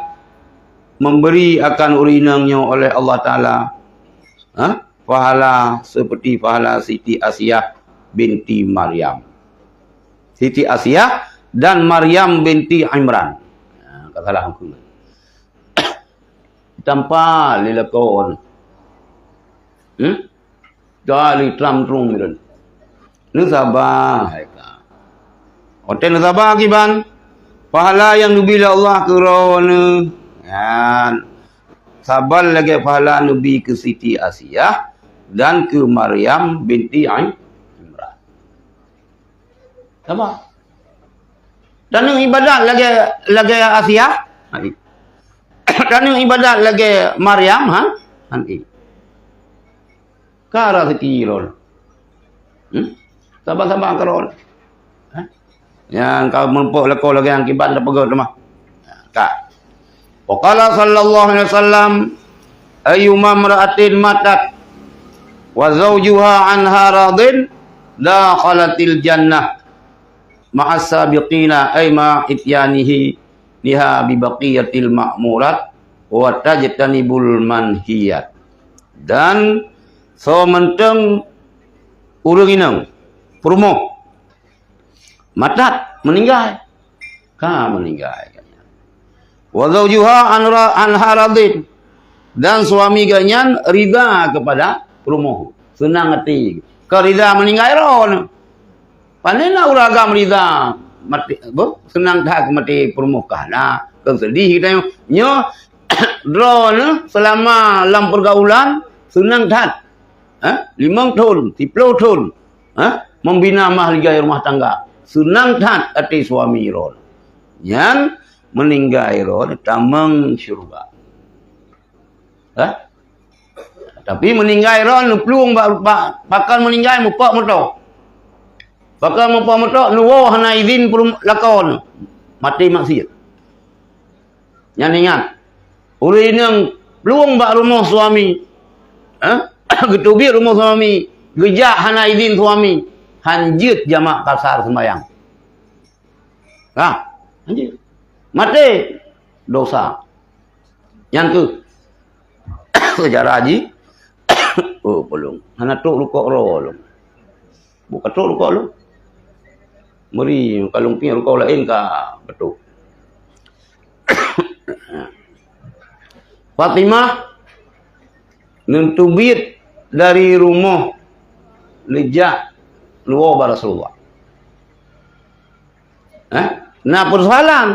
memberi akan ureuëng inong nyoe oleh Allah Taala, ha, pahala seperti pahala Siti Asiah binti Maryam. Siti Asiah dan Maryam binti Imran. Ha, ka salah hukôm. Tampa lé lakoe. Hmm? Ka lé tram-trum lôn. Neusaba, hai ka. Watèe neusaba kiban, pahala nyang neubi lé Allah keu droeneuh. Nyan, saban lagèe pahala neubi keu Siti Asiah dan keu Maryam binti Im-, Imran. Saba. Taneueng ibadat lagèe, lagèe Asiah, han ék. Taneueng ibadat lagèe Maryam, ha? Han ék. Ka raseuki droeneuh. Hmm? Saba-saba keudroe. Ha? Nyang ka meurumpok lakoe lagèe nyang kiban tapeugah teuma. Ka. Wa qala sallallahu alaihi wasallam, "Ayyuma imra'atin matat wa zawjuha anha radin, dakhalatil jannah ma'as sabiqina, ay ma'a ityanihi niha bi baqiyatil ma'murat wa tajtanibul manhiyat." Dan soe mantong ureueng inong peurumoh matat, meuninggai, ka meuninggai. Wa zaujuha anra-, anha radin, dan suami geuh nyan rida kepada peurumoh, seunang até, ka rida meuninggai droeneuh. Pane na ureueng agam rida maté, beuh, seunang that maté peurumoh ka na, kon seudeh geutanyoe. Nyoe droeneuh seulama lam peurgaulan seunang that. Ha? Limong thon, siplôh thon. Ha? Membina mahligai rumah tangga. Seunang that até suami droeneuh. Nyan meuninggai droeneuh tamong syeuruga. Ha? Tapi meuninggai droeneuh neuplueng bak, bak, pakon meuninggai mupok moto. Pakon mupok moto, neuwoe hana idhin peurum-, lakoe neuh. Maté maksiet. Nyan ingat, ureueng inong plueng bak rumoh suami, eh? Geuteubiet rumoh suami, geujak hana idhin suami, hanjeuet jamak kasar seumbahyang. Ka, hanjeuet. Maté dosa. Nyan keuh seujarah jih. Oh, polong. Hana trok rukok droe lom. Buka trok rukok lom. Meuri, ka lôn piep rukok laén ka beutôi. Fatimah neuteubiet dari rumoh neujak luwa bak Rasulullah. Eh? Na peusoalan.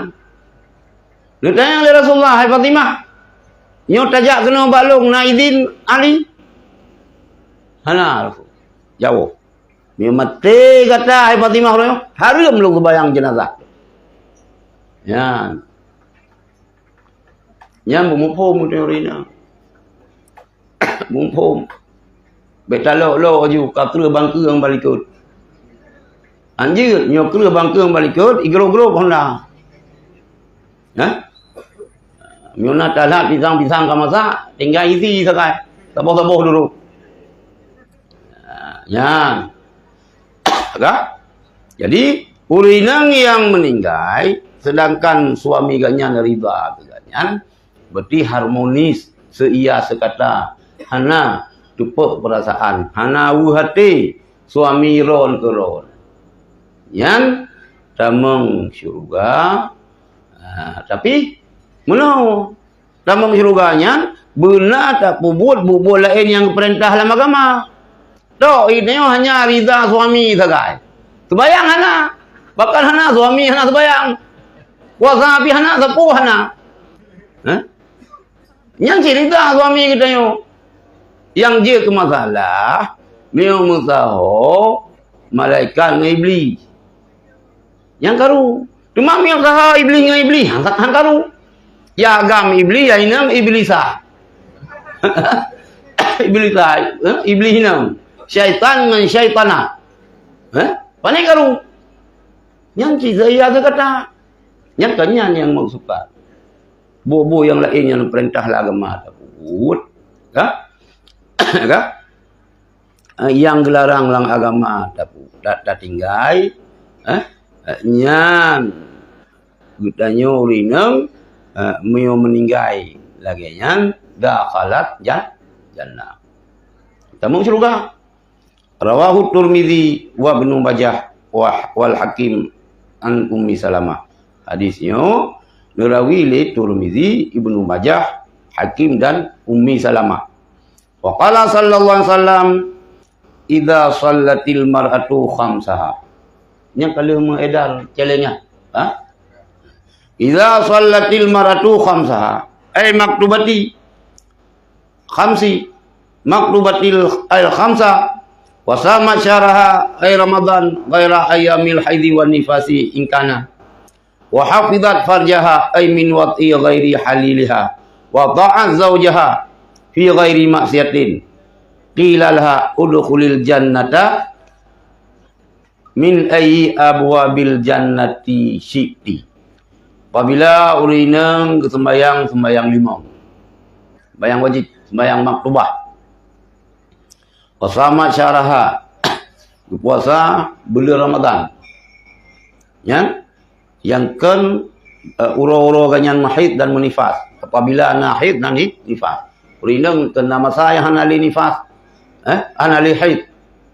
Neutanyong lé Rasulullah, "Hai Fatimah, nyoe tajak keunoe bak lôn na idhin Ali?" "Hana, Rasul." Jaweueb. "Meunyoe maté gata, hai Fatimah, hareuem lôn seumayang jeunazah." Nyan. Nyan beumuphom teori nyan. Beumuphom. Bèk talok-lok laju ka kreueh bangkeue ngon balikot. Hanjeuet, nyoe kreueh bangkeue ngon balikot, igrob-grob honda. Hah? Meunyoe na talat pisang-pisang ka masak, tinggai isi sagai. Saboh-saboh dudoe. Nyan. Ka? Jadi, ureueng inong nyang meuninggai, seudangkan suami geuh nyan rida keu geuh nyan, berarti harmonis, seuia seukata, hana teupok peurasaan, hana weueh até suami droen keu droen. Nyan tamong syeuruga, ah, tapi meunoe tamong syeuruga nyan beuna tapeubuet buet-buet laén nyang geupeurintah lam agama. Tok, itanyoe hanya rida suami sagai. Seumayang hana. Bahkan hana suami hana seumayang. Puasa pih hana, sapeue hana. Hah? Nyan cit rida suami geutanyoe. Nyang jeuet keu masalah, meunyoe meusaho malaikat ngon Iblih. Nyang karu. Teuma meunyoe saho Iblih ngon Iblih, han, han karu. Ya agam Iblih, ya inong Iblisa. Iblisa, eh? Iblih inong. Syaitan ngon syaitanah. Eh? Pane karu. Nyan cit seuia seukata. Nyan kon nyan nyang meusukat. Buet-buet nyang laén nyang peurintah lam agama tapeubuet. Ka? Ka? Eh, nyang geularang lam agama tapu-, ta-, tatinggai, eh, eh, nyan geutanyoe ureueng inong, eh, meunyoe meuninggai lagèe nyan, dakhalat ja-, jannah. Tamong syeuruga. Rawahu Tirmidzi wa Ibnu Majah wa, wal Hakim an Ummi Salamah. Hadis nyoe neurawi lé Tirmizi, Ibnu Majah, Hakim dan Ummi Salamah. Wa qala sallallahu alaihi wasallam, "Idza shallatil mar'atu khamsaha." Nyang ka lheueh meuedar celengan. Ha? "Idza shallatil mar'atu khamsaha." Ay maktubati khamsi. Maktubatil ay khamsa. Wa shamat syahraha ay Ramadan ghaira ayyamil haidhi wan nifasi in kana. Wa hafizat farjaha ay min wat'i ghairi haliliha. Wa ta'at zaujaha fi ghairi maksiatin. Qila laha udkhulil jannata min ayyi abwabil jannati syi'ti. Apabila ureuëng inong geuseumbayang seumbayang limong, seumbayang wajib, seumbayang maktubah, wa shamat syahraha, geupuasa buleuen Ramadhan, nyan, nyang kheun, eh, uroe-uroe gobnyan meuhaid dan meunifas. Apabila na haid dan ni-, nifas, ureuëng inong keu na masa nyang hana lé nifas, eh, hana lé haid,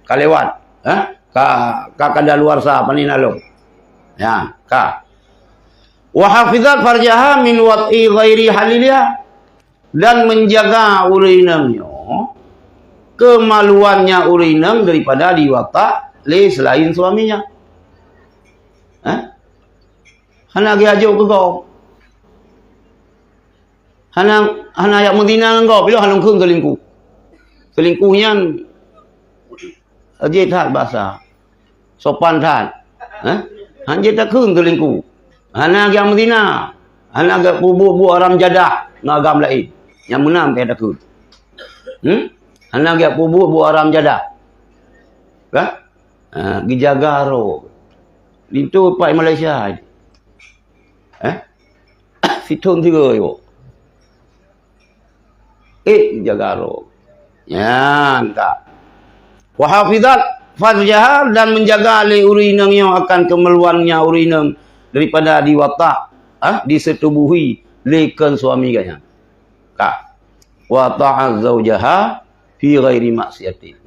ka lewat, eh, ka, ka kadaluarsa, pane na lom. Ya, ka. Wa hafizat farjaha min wat'i ghairi haliliha. Dan menjaga ureuëng inong nyoe, kemaluannya ureuëng inong daripada diwatak lé selain suaminya. Eh? Hana geujok keu gob. Hana, hana jak meuzina ngon gob, ilôn hana kheun seulingkuh. Seulingkuh nyan jih that basa. Sopan that. Eh? Han jeuet takheun seulingkuh. Hana geujak meuzina. Hana geupeubuet buet haram jadah ngon agam laén. Nyang meunan payah takheun. Hmm? Hana geujak peubuet buet haram jadah. Ka? Ha, geujaga roh. Linto pat Malaysia. Eh? Sithon sigoe. Eh, jaga roh. Nyan ka. Wa hafizat farjaha, dan menjaga lé ureuëng inong nyoe akan kemaluannya ureuëng inong daripada diwatak, ah, disetubuhi lé kheun suami gobnyan. Ka. Wa ta'at zaujaha fi ghairi maksiatin.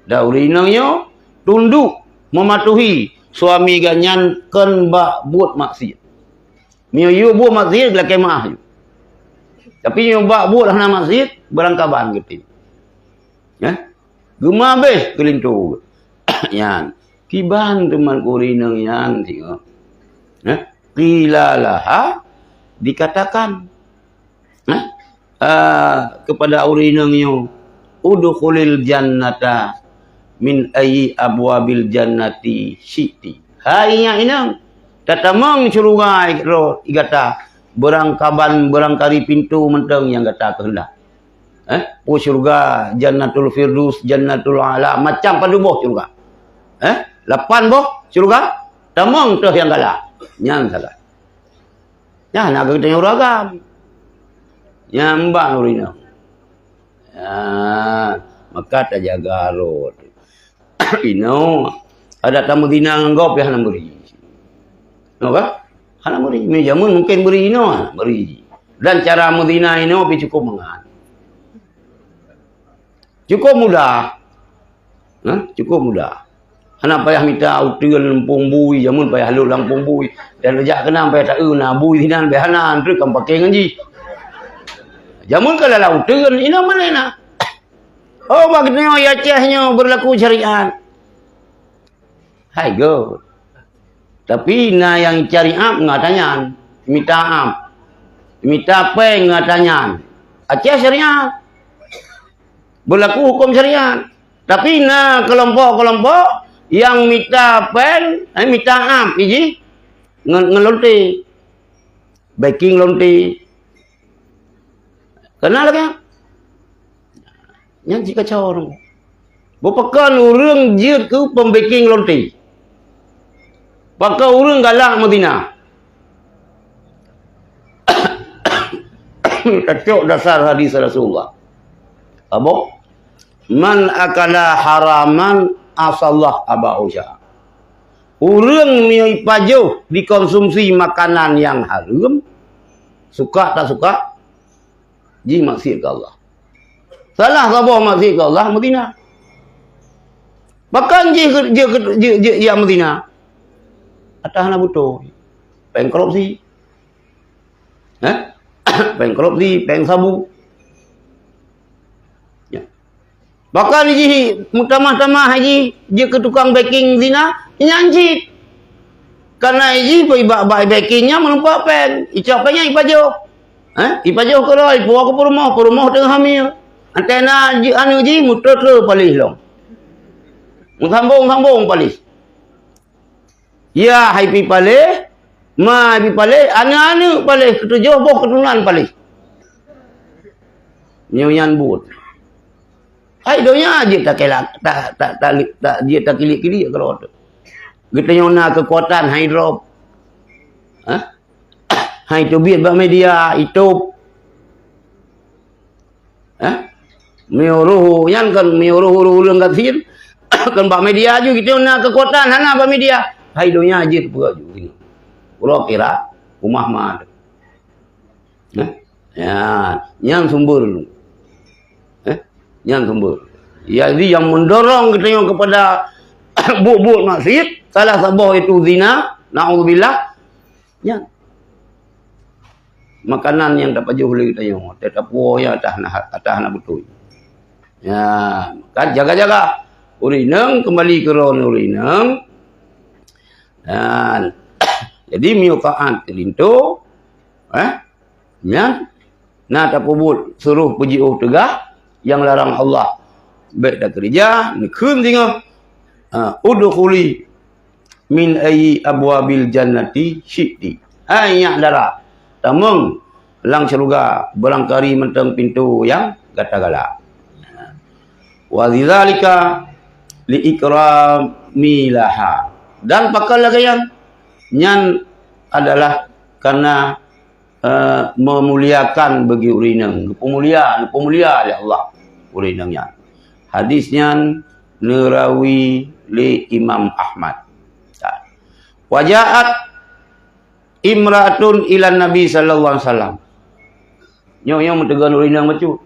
Dan ureuëng inong nyoe tunduk mematuhi suami gobnyan kheun bak buet maksiat. Meunyoe yue buet maksiat, geulakée meu'ah yue. Tapi meunyoe bak buet hana maksiat, beurangkaban geutem. Ya? Geumabeh keulinto. Nyan. Kiban teuma ureuëng inong nyan singoh. Ya? Qila laha, dikatakan. Eh, eh, kepada ureuëng inong nyoe, "Udkhulil jannata min ayyi abwabil jannati syi'ti." Hai nyak inong, tatamong syeuruga roh gata, beurangkaban, beurangkali pintoe mantong nyang gata keuheundak. Eh, peue syeuruga, Jannatul Firdaus, Jannatul A'la, macam padub boh syeuruga. Eh, lapan boh syeuruga, tamong teuh nyang galak. Nyan sagai. Nyan na geutanyoe ureuëng agam. Nyan ban ureuëng inong. Ya, maka tajaga rot. Inoe, adak tameuzina ngon gob pih hana meuri. Nyoe ka? Hana meuri. Meunyo jameun mungken meuri inoe, hana meuri. Dan cara meuzina inoe pih cukup mangat. Cukup mudah. Nah, cukup mudah. Hana payah mita uteuen lampôh bui, jameun payah lhôk lampôh bui. Dan jak keunan payah taeu na bui sinan, payah hana, treuk kan paké ngon jih. Jameun ka lala uteuen, inoe malée na. Oh, bak geutanyoe di Aceh nyoe beurlaku syariat. Hai go. Tapi na nyang syariat ngon ata nyan. Mita am. Mita péng ngon ata nyan. Aceh syariat. Beurlaku huköm syariat. Tapi na keulompok-keulompok nyang mita péng, eh, mita am, iji ngon, ngon lonte. Baking lonte. Kana lagée nyan? Nyan cit kacau ureuëng. Bupakon ureuëng jeuet keu pembaking lonte. Pakon ureuëng galak meuzina. Tacok dasar hadis Rasulullah. Apa? "Man akala haraman asallah abahu sya'a." Ureuëng meunyoe jipajoh dikonsumsi makanan nyang hareuem, suka tak suka, jih maksiat keu Allah. Salah saboh maksiat keu Allah, meuzina. Pakon jih, jih, jih, jih, jih meuzina? Atah na beutôi. Péng korupsi. Hah? Péng korupsi, péng sabu. Ya. Bahkan jih meutamah-tamah jih, jeuet keu tukang backing zina, nyan cit. Karena jih bak, bak backing nyan meureumpok péng. Icok péng nyan ipajoh. Hah? Ipajoh keudroe, ipuwoe keu peurumoh, peurumoh teungoh hamil. Antena jih aneuk jih meutreu-treu paléh lom. Meusambong-sambong paléh. Ya, hai pi paléh, ma hai pi paléh, aneuk-aneuk paléh, keutujoh boh keuturonan paléh. Nyoe nyan buet. Hai donya jeuet takelak, ta, ta, ta, ta, jeuet takilik-kilik keudroe teuh. Geutanyoe na keukuatan hai drop. Hah? Hai teubiet bak media, itôb. Hah? Meunyoe roh nyan kan, meunyoe roh ureuëng gasien, kan bak media ju, geutanyoe na keukuatan hana bak media. Hai donya jeuet peue ju. Uroe akhirat, umah ma. Hah? Ya, nyan sumber. Hah? Nyan sumber. Jadi yang mendorong geutanyoe kepada buet-buet maksiat, salah saboh itu zina, naudzubillah. Nyan. Makanan nyang tapajoh lé geutanyoe, teutab puwoe atah na, atah na beutôi. Ya, kan jaga-jaga. Ureuëng inong kembali keu droeneuh ureuëng inong. Dan jadi meunyoe taát keu linto, eh, nyan na tapeubuet suruh peujiôh teugah, nyang larang Allah bék takeurija, neukheun singoh, ha, udkhuli min ayyi abwabil jannati syi'ti. Hai nyak dara, tamong lam syeuruga barangkali mantong pintoe nyang gata galak. Wa dzalika li ikrami laha. Dan pakon lagée nyan? Nyan adalah karena, eh, meumuliakan bagi ureuëng inong. Geupeumulia, geupeumulia lé Allah ureuëng inong nyan. Hadis nyan neurawi lé Imam Ahmad. Wa ja'at imra'atun ilan Nabi sallallahu alaihi wasallam. Nyoe, nyoe meuteugah ureuëng inong bacut.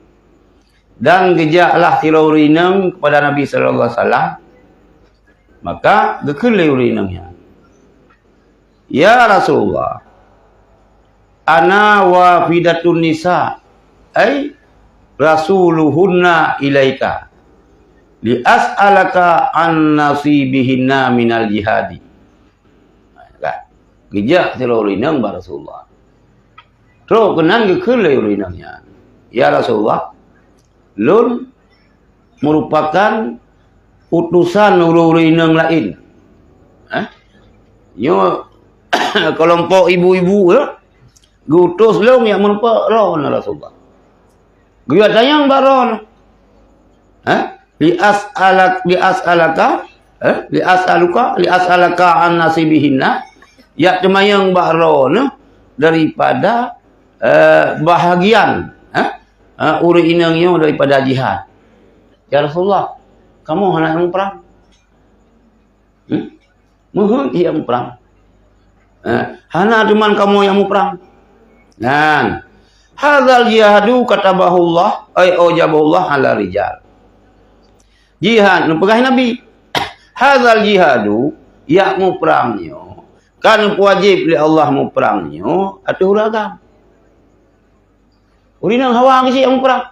Dan geujaklah sidroe ureuëng inong kepada Nabi sallallahu alaihi wasallam. Maka geukheun lé ureuëng inong nyan, "Ya Rasulullah, ana wafidatun nisa, ai rasuluhunna ilaika, li as'alaka an nasibihinna minal jihadi." Kan? Geujak sidroe ureuëng inong bak Rasulullah. Trok keunan geukheun lé ureuëng inong nyan, "Ya Rasulullah, lôn meurupakan utosan ureuëng-ureuëng inong laén." Eh? Nyoe keulompok ibu-ibu, eh? Geuutus lôn nyang meurumpok droeneuh Rasulullah. Geuyue tanyong bak droeneuh. Eh? Li as'alak-, li as'alaka, eh? Li as'aluka, li as'alaka an nasibihinna. Yak teumanyong bak droeneuh daripada, eh, bahagian, eh? Eh, ureuëng inong nyoe daripada jihad. "Ya Rasulullah, kamoe hana nyang muprang." Hmm? Meuheuét nyang muprang. Eh, hana teuma kamoe nyang muprang. Nyan. Hadzal jihadu katabahullah, ay aujabahullah ala rijal. Jihad, neupeugah Nabi. Hadzal jihadu, nyang muprang nyoe, ka neupeuwajéb lé Allah muprang nyoe ateueh ureuëng agam. Ureuëng inong hawa geucok muprang.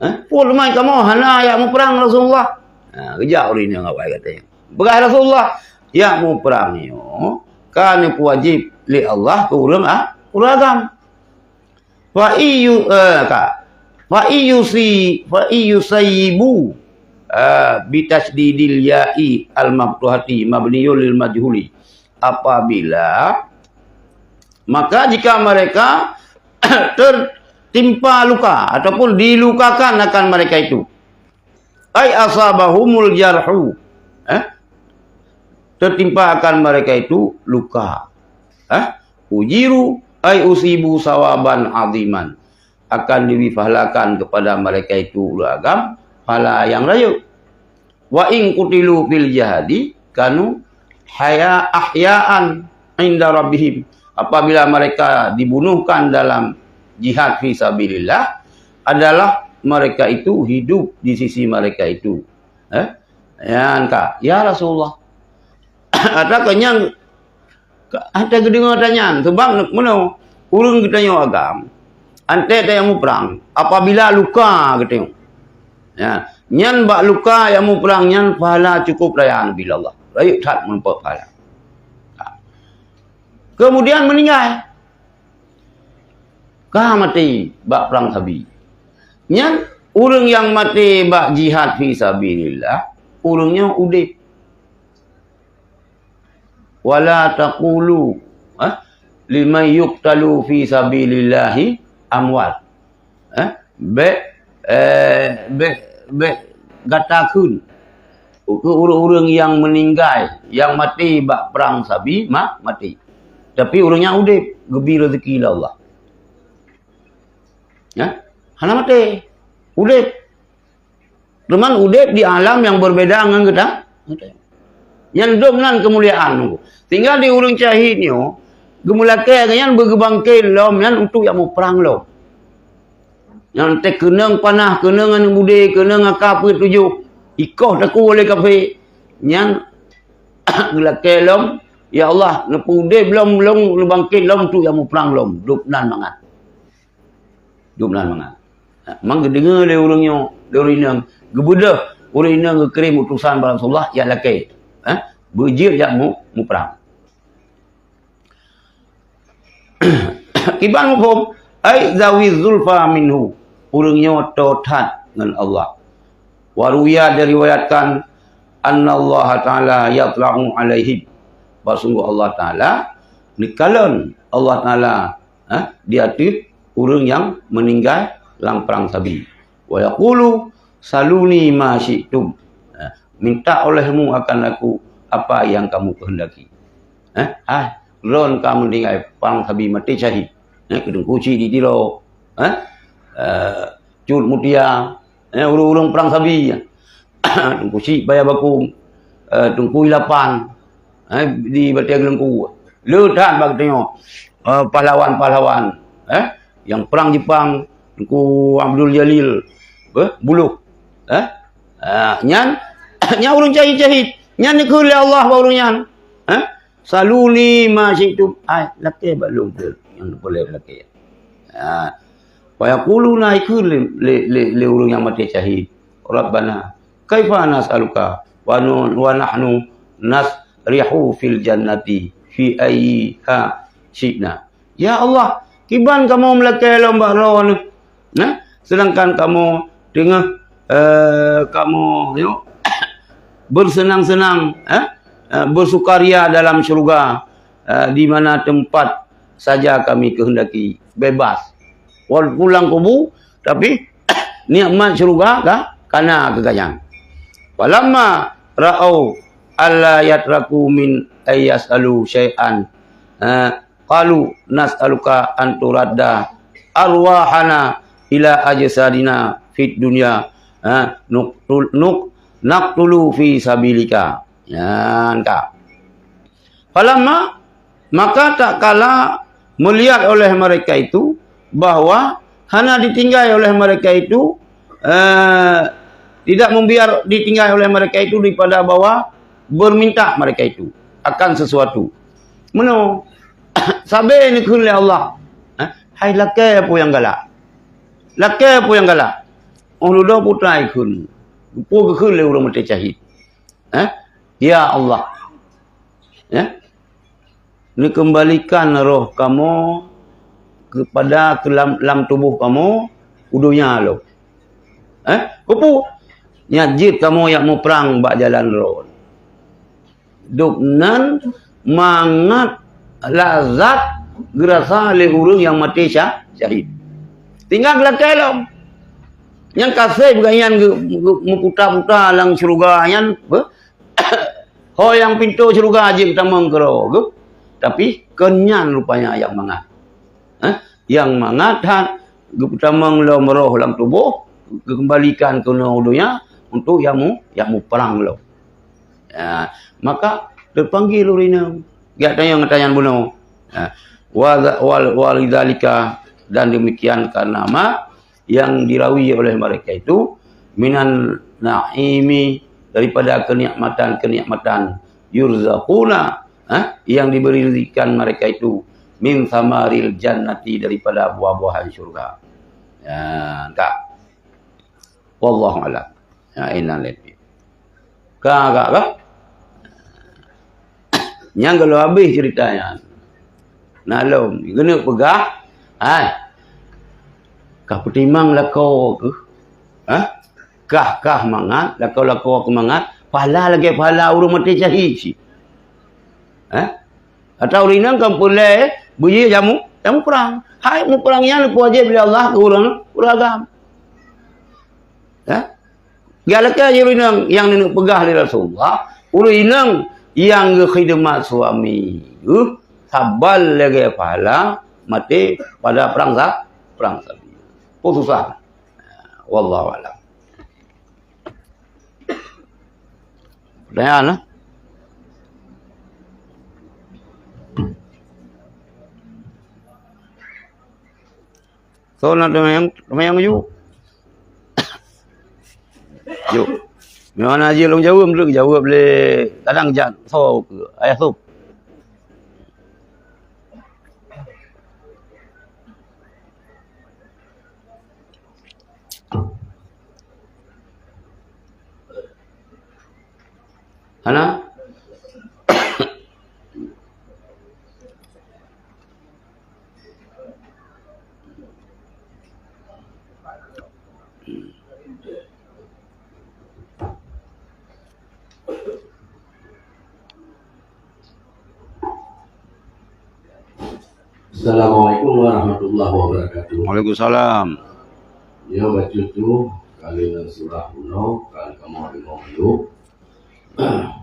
Eh? Peue teuma kamoe hana jak muprang Rasulullah? Ha, geujak ureuëng inong awai gata nyan. Peugah Rasulullah, jak muprang nyoe ka neupeuwajéb lé Allah keu ureuëng a-, ureuëng agam. Fa iyu, eh, ka. Fa iyusi, fa iyusayyibu, eh, bi tasydidil ya'i al-maftuhati mabniyun lil majhuli. Apabila, maka jika mereka tertimpa luka ataupun dilukakan akan mereka itu. Ai asabahumul jarhu. Eh? Tertimpa akan mereka itu luka. Eh? Ujiru ai usibu sawaban aziman. Akan diberi pahala kepada mereka itu ureuëng agam, pahala nyang rayeuk. Wa in qutilu fil jihadi kanu haya ahyaan inda rabbihim. Apabila mereka dibunuhkan dalam jihad fi sabilillah, adalah mereka itu hidup di sisi mereka itu. Eh? Nyan ka, "Ya Rasulullah, Ata keu nyan, ka-, ata geudeungoe ata nyan. Sebab meunoe, ureuëng geutanyoe agam, anté tayang muprang, apabila luka geutanyoe. Ya, nyan bak luka nyang muprang nyan pahala cukup raya bila Allah. Rayeuk that meurumpok pahala. Kemudian meninggai. Ka maté bak prang sabi. Nyan ureuëng nyang maté bak jihad fi sabilillah, ureuëng nyoe udeb. Wala taqulu, eh, liman yuqtalu fi sabilillahi amwat. Eh, bék, eh, bék, bék gata kheun keu ureuëng-ureuëng nyang meuninggai, nyang maté bak prang sabi, ma-, maté. Tapi ureuëng nyan udeb, geubi rezeki lé Allah. Ya? Hana maté. Udeb. Teuma udeb di alam nyang berbeda ngon geuta. Nyan dum nan keumuliaan. Tinggai di ureuëng syahid nyoe, geumulakée nyan beugeubangkét lom nyan untuk nyang muprang lom. Nyan teuh keunong panah, keunong aneuk budé, keunong aka peuet tujoh, ikoh takue lé kafé. Nyan geulakée lom, "Ya Allah, neupeuudeb lom, lom neubangkét lom untuk nyang muprang lom." Dum nan mangat. Dum nan mangat. Ha, mang geudeungoe lé ureuëng nyoe, lé ureuëng inong, geubeudôh ureuëng inong geukirém utosan bak Rasulullah, jak lakée. Ha? Beujeuet jak mu-, muprang. Kiban muphom, ai zawi zulfa minhu, ureuëng nyoe toe that ngon Allah. Wa ruwiya, diriwayatkan, annallaha ta'ala yatla'u alaihim, bahwa sungguh Allah Ta'ala neukalon, Allah Ta'ala, ha, di ateueh ureuëng nyang meuninggai lam prang sabi. Wa yaqulu, "Saluni ma syi'tum." Ha, minta olehmu akan aku apa yang kamu kehendaki. Ha, ah, lôn ka meuninggai prang sabi maté syahid. Ha, keu Teungku Chik di Tiro. Ha, eh, Cut Mutia. Eh, ureuëng-ureuëng prang sabi. Teungku Chik Paya Bakong. Eh, Teungku Ilapan. Eh, di Batée Geuleungku. Le that bak geutanyoe, eh, pahlawan-pahlawan, eh, nyang prang Jepang, Teungku Abdul Jalil, eh, Buluh. Eh, ah, nyan, nyan ureuëng syahid-syahid. Nyan dikheun lé Allah bak ureuëng nyan. Eh, "Saluni ma syi'tum." Ai, lakée bak lôn peue nyang peureulée lakée. Ha. Fa yaquluna, ikheun lé, lé, lé, lé ureuëng nyang maté syahid, "Rabbana, kaifa nas'aluka wa nu-, wa nahnu nasrihu fil jannati fi ayyiha syi'na." "Ya Allah, kiban kamoe meulakée lom bak Droeneuh, nah, sedangkan kamoe teungoh, eh, kamoe, yo, bersenang-senang, eh, eh, bersukaria dalam syurga, eh, di mana tempat saja kami kehendaki, bebas. Walaupun lam kubu, tapi nikmat syurga ka, kana keu gobnyan. Falamma ra'au alla yatraku min ayyasalu syai'an, eh, qalu nas'aluka an turadda arwahana ila ajsadina fid dunya, eh, nuqtul-, nuq-, naqtulu fi sabilika. Nyan ka. Falamma, maka tatkala melihat oleh mereka itu bahwa hana ditinggai oleh mereka itu, eh, tidak membiar ditinggai oleh mereka itu daripada bahwa berminta mereka itu akan sesuatu. Meunoe, sabe neukheun lé Allah, eh, hai lakée peue nyang galak. Lakée peue nyang galak. Oh, ludoh putra ikheun. Peue geukheun lé ureuëng maté syahid. Eh, ya Allah. Ya. Neukeumbalikan roh kamoe kepada ke lam, lam tuboh kamoe u donya lom. Eh, keupeue? Nyak jeuet kamoe jak muprang bak jalan Droen. Dubnan mangat lazat geurasa lé ureuëng nyang maté sya-, syahid. Tinggai geulakée lom. Nyang ka sép gobnyan geu-, geu-, meuputa-puta lam syeuruga nyan, beuh, ho nyang pintoe syeuruga jeuet tamong keudroe geuh. Tapi kon nyan rupanya nyang mangat. Eh, nyang mangat that geupeutamong lom roh lam tuboh, geukeumbalikan keunoe u donya untuk nyang mu-, nyang muprang lom. Ya, maka teupanggil ureuëng inong. Geutanyong-tanyong bunoe. Ya. Wa, wa, wa lidzalika, dan demikian karena ma yang dirawi oleh mereka itu minan na'imi, daripada kenikmatan-kenikmatan yurzaquna, ha, yang diberi rizkikan mereka itu, min samaril jannati, daripada buah-buahan syurga. Ya, tak. Wallahu a'lam. Ya, inan lepi. Ka, ka, ka. Nyang kalau habéh cerita nyan. Nah, lom, keuneuk peugah, hai. Ka peutimang lakoe keuh. Ha? Kah, kah mangat, lakoe-lakoe keuh mangat, pahala lagèe pahala ureueng maté syahid cit. Ha? Atau ureueng inong kan peureulèe beujeuet jamu, jamu prang. Hai muprang nyan peue wajéb lé Allah keu ureueng, ureueng agam. Ya? Galakée ureueng inong nyang neuneuk peugah lé Rasulullah, ureueng inong nyang geukhidmat suami geuh saban lagée pahala maté pada perang sa-, perang salib. Peue susah. Wallahu a'lam. Pertanyaan, eh? So, na teumayang, teumayang ju. Ju. Memang na jih lôn jaweueb, lôn jaweueb lé kadang jak so keu ayah sop. Hana? Assalamualaikum warahmatullahi wabarakatuh. Waalaikumsalam. Nyoe bacut tu, kali ngon surah unoe, kali kamoe deungoe mandum.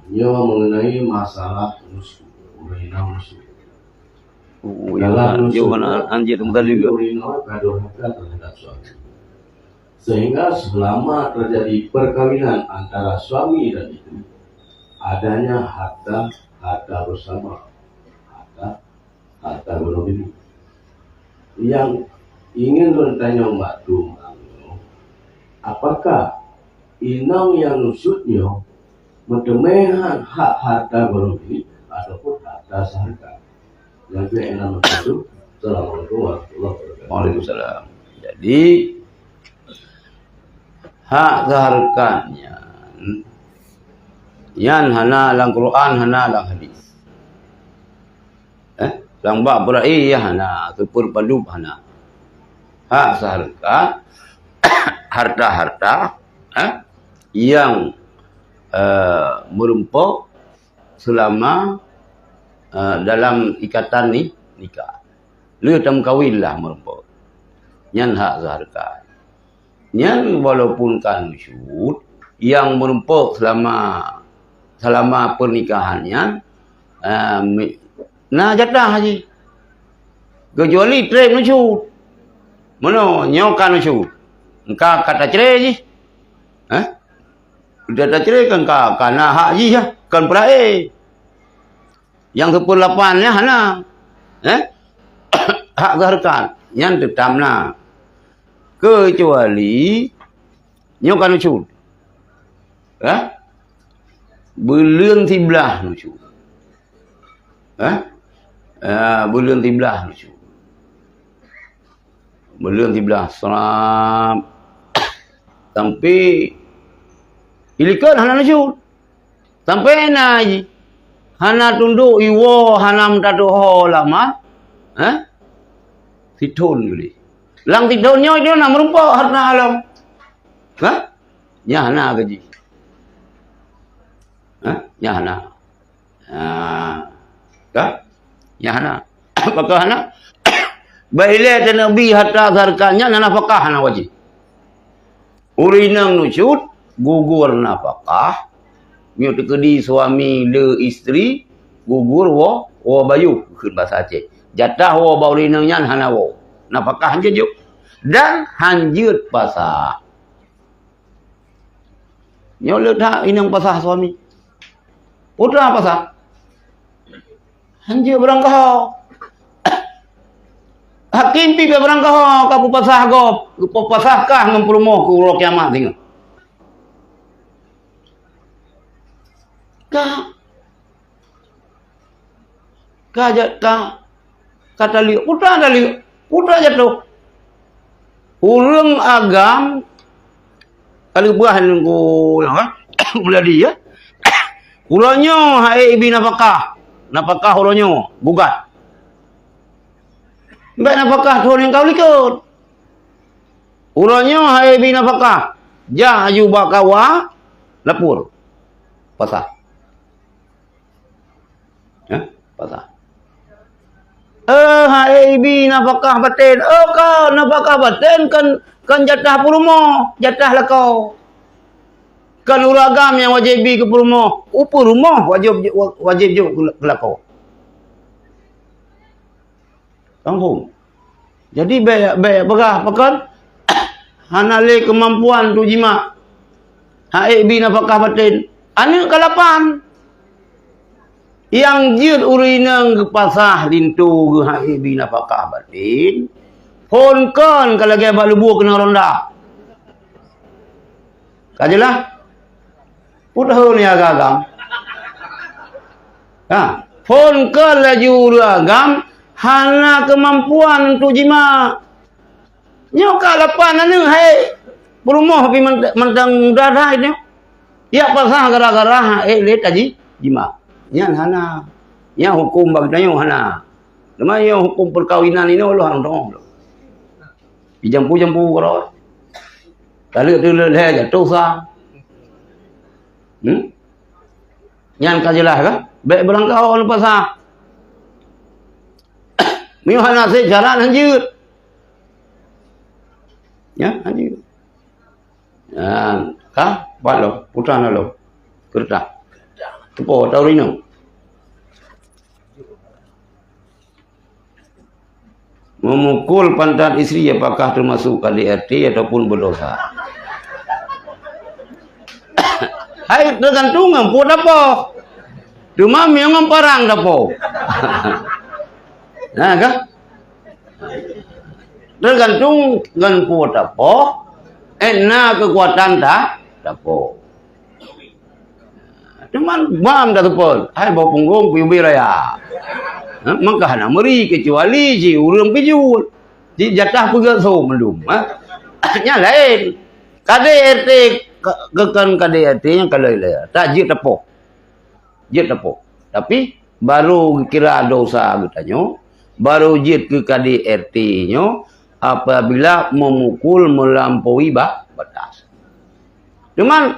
Nyoe mengenai masalah nusyuz, ureueng inong nusyuz. Oh, ya, dalam nusyuz, ya, mana anjir tempat juga. Ureueng inong ka durhaka terhadap suami. Sehingga selama terjadi perkawinan antara suami dan istri, adanya harta, harta bersama, harta, harta gonomi. Nyang ingin lôn tanyong bak tu, apakah inong nyang nusyuz nyoe meuteumé hak harta gonomi ataupun harta zaharkan? Nyang keu enam tu. Assalamualaikum warahmatullahi wabarakatuh. Waalaikumsalam. Jadi, hak zaharkan nyan, nyan hana lam Quran, hana lam hadis. Eh, lam bab beura'i ya hana, teupeu padub hana. Hak zaharkan, harta-harta, eh, nyang, eh, meurumpok selama, eh, dalam ikatan ni, nikah. Lheueh tameukawen lah meurumpok. Nyan hak zaharkan. Nyan walaupun ka nusyuz, nyang meurumpok selama, selama pernikahan nyan, eh, mi-, na jatah jih. Kecuali treb nusyuz. Meunoe, nyoe ka nusyuz. Engka ka tacre jih. Eh? Udah tacre kan ka, ka na hak jih ya, kan peurae. Nyang seupôt lapan nyan hana. Eh? Hak zaharkan nyan teutab na. Kecuali nyoe ka nusyuz. Eh? Buleuen siblaih nusyuz. Eh? Ah, buleuen siblaih nusyuz. Buleuen siblaih srab. Sampai ilikot hana nusyuz. Sampai na jih. Hana tundok iwoe, hana meutatuho lama. Eh? Sithon geuh. Lam sithon nyoe itu na meurumpok harta haram. Ha? Nyan hana gaji. Ha? Nyan hana. Ha. Ka? Nyan hana. Pakon hana? Bak ilée teuneuk bi harta zaharkan nyan nafakah hana wajéb. Ureueng inong nusyuz gugur nafakah, nyoe teukeudi suami le istri gugur woe, woe bayeue kheun basa Aceh. Jatah woe bak ureueng inong nyan hana woe. Nafakah hanjeuet jok. Dan hanjeuet pasah. Nyoe le that inong pasah suami. Putra pasah. Hanjeuet beurangkaho. Hakim pih beurangkaho ka peupasah gob, peupasah kah ngon peurumoh keu uroe kiamat singoh. Ka Ka ja-, ka, ka taleuek, putra taleuek, putra jatoh. Ureuëng agam ka leubah nunggu, ha? Meuladi, ya. Uroe nyoe hai ibi nafakah. Nafakah uroe nyoe, gugat. Bèk nafakah thôn nyang ka likot. Uroe nyoe hai ibi nafakah. Jah aju bak kawa, lapor. Pasah. Ya, pasah. Eh, hai ibi nafakah baten. Oh, ka nafakah baten kan, kan jatah peurumoh, jatah lakoe. Kan ureuëng agam nyang wajéb bi keu peurumoh. Upeurumoh wajéb, wajéb jok keu lakoe. Kampung. Jadi bèk, bèk peugah pakon hana lé keumampuan untuk jimak. Hai bi nafakah baten. Aneuk ka lapan. Nyang jeuet ureuëng inong geupasah linto geuh hai bi nafakah baten. Phôn kon ka lagèe bak lubô keunoe ronda. Ka jeulaih? Peue tahun ya agam? Ha, phôn kon laju ureuëng agam hana keumampuan untuk jimak. Nyoe ka lapan aneuk hai peurumoh pi mantong muda dah nyoe. Yak pasah gara-gara hai lé taji jimak. Nyan hana. Nyan hukum bak geutanyoe hana. Teuma nyoe hukum perkawinan inoe lôn hana teurimong. Dijampu-jampu keudroe. Taleuek-taleuek lhèe jatoh sa. Hmm? Nyan ka jeulaih kan? Bèk beulangkah awak lupa sa. Meunyoe hana syarat han jeuet. Ya, han jeuet. Nyan ka, pat lom, putra na lom. Keureutak. Teupo, tau rinong. Memukul pantat istri apakah termasuk K D R T ataupun berdosa? Hai, tergantung ngon peue tapoh. Teuma meunyoe ngon parang tapoh. Nah, kan? Tergantung ngon peue tapoh, eh, na keukuatan ta-, tapoh. Cuman bam dah teupon, hai bak punggong piyubi raya. Ha, maka hana meuri kecuali ji ureuëng pijul. Ji jatah peugah so mandum, ha. Nya lain. K D R T ke-, kekon K D R T nyang ka lheueh-lheueh. Tak jeuet tapoh. Jeuet tapoh. Tapi baru kira dosa geutanyoe, baru jeuet keu K D R T nyoe apabila memukul melampaui ba-, batas. Cuman,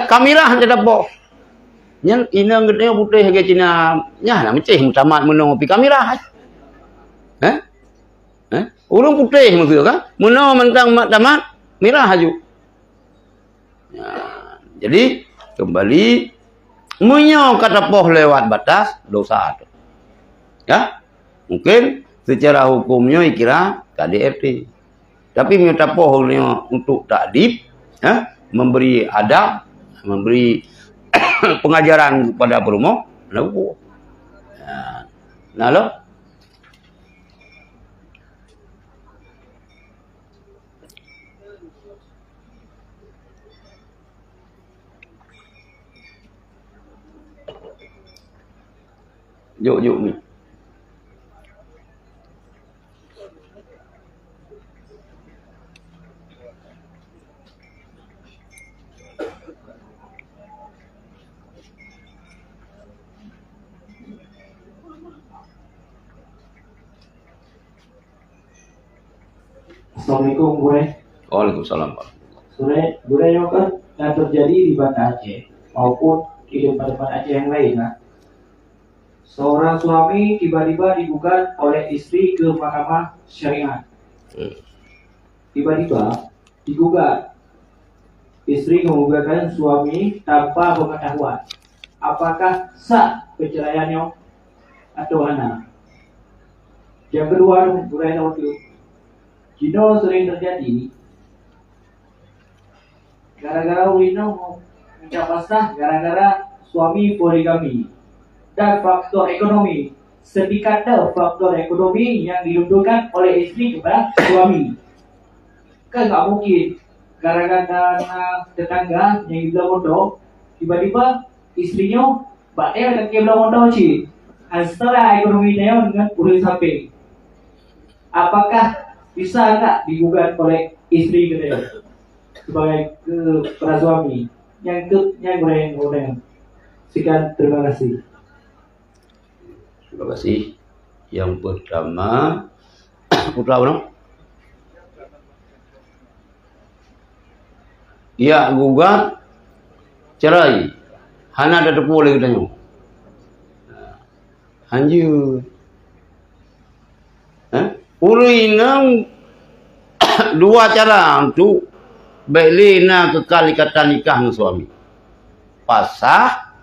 kamirah hana tapoh. Nyan inong geutanyoe putéh lagèe Cina. Nyan na meucéh meutamah meunoe pi kamirah. Eh? Eh? Ureuëng putéh maksud kan? Meunoe mantong mat tamat, mirah aju. Ya, jadi, kembali, meunyoe ka tapoh lewat batas, dosa tu. Ya? Mungkin secara hukum nyoe kira K D R T. Tapi meunyoe tapoh nyoe untuk takdib, ya, memberi adab, memberi pengajaran kepada peurumoh, lalu, ya. Nah, lo. Jok, jok ni. Assalamualaikum, Gurèe. Waalaikumsalam, Pak. Gurèe, Gurèe, nyoe kan nyang teujadi di Banda Aceh maupun di tempat-tempat Aceh nyang laén, nah. Seorang suami tiba-tiba digugat oleh istri ke mahkamah syariat. Hmm. Tiba-tiba digugat. Istri menggugatkan suami tanpa pengetahuan. Apakah sah perceraian nyoe atau hana? Nyang keudua, Gurèe, nyoe tu, jinoe sering terjadi gara-gara ureueng inong minta pasah gara-gara suami poligami dan faktor ekonomi. Setingkat faktor ekonomi yang dilunturkan oleh istri kepada suami. Kan tak mungkin gara-gara na tetangga nyang bloe moto, tiba-tiba istri nyoe bak dia lagèe bloe moto cit. Antara ekonomi tanyoe ngon ureueng sampéng, apakah bisa enggak digugat oleh istri geutanyoe sebagai keu-, para suami? Nyang keu-, nyang gurèe-gurèe. Sekian, terima kasih. Terima kasih. Yang pertama, putra apa nama? Ya, gugat cerai. Hana tateupeue lé geutanyoe. Hanjeuet. Eh? Ureueng inong dua cara untuk bèk lé na keukal ikatan nikah ngon suami. Pasah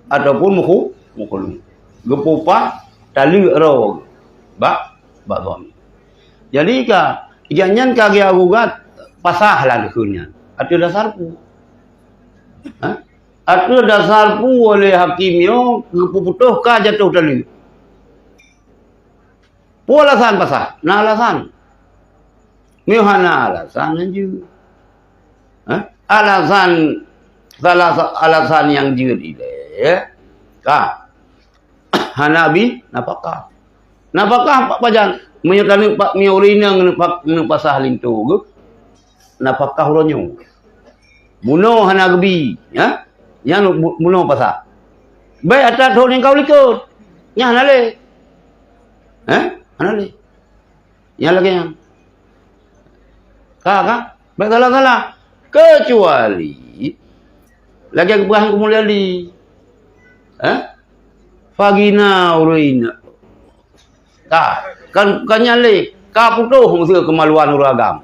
ataupun mukhu-, mukhulu. Geupeuupah taleuek droe bak, bak suami. Jadi ka, gobnyan ka geujak gugat pasah lah dikeue nyan. Ateueh dasar peue? Ha? Ateueh dasar peue oleh hakim nyoe geupeuputôh ka jatoh taleuek? Peue alasan pasah? Na alasan? Meunyoe hana alasan, hanjeuet. Ha? Alasan, salah sa-, alasan nyang jeuet ilèe, ka. Hana bi nafakah. Nafakah pa-, pajan? Meunyoe taneuk pa-, meunyoe ureueng inong neuk pa-, neuk pasah linto geuh, nafakah uroe nyoe. Bunoe hana geubi, ya? Nyan bu-, bunoe pasah. Bèk ata thôn nyang ka u likôt. Nyan hana lé. Eh? Hana lé. Nyang lagèe nyan. Ka, ka? Bèk salah-salah. Keucuali lagèe geupeugah Teungku Mulyadi. Eh? Vagina ureueng inong. Ka, kan, kan nyan lé. Ka putôh meuseu keumaluan ureueng agam.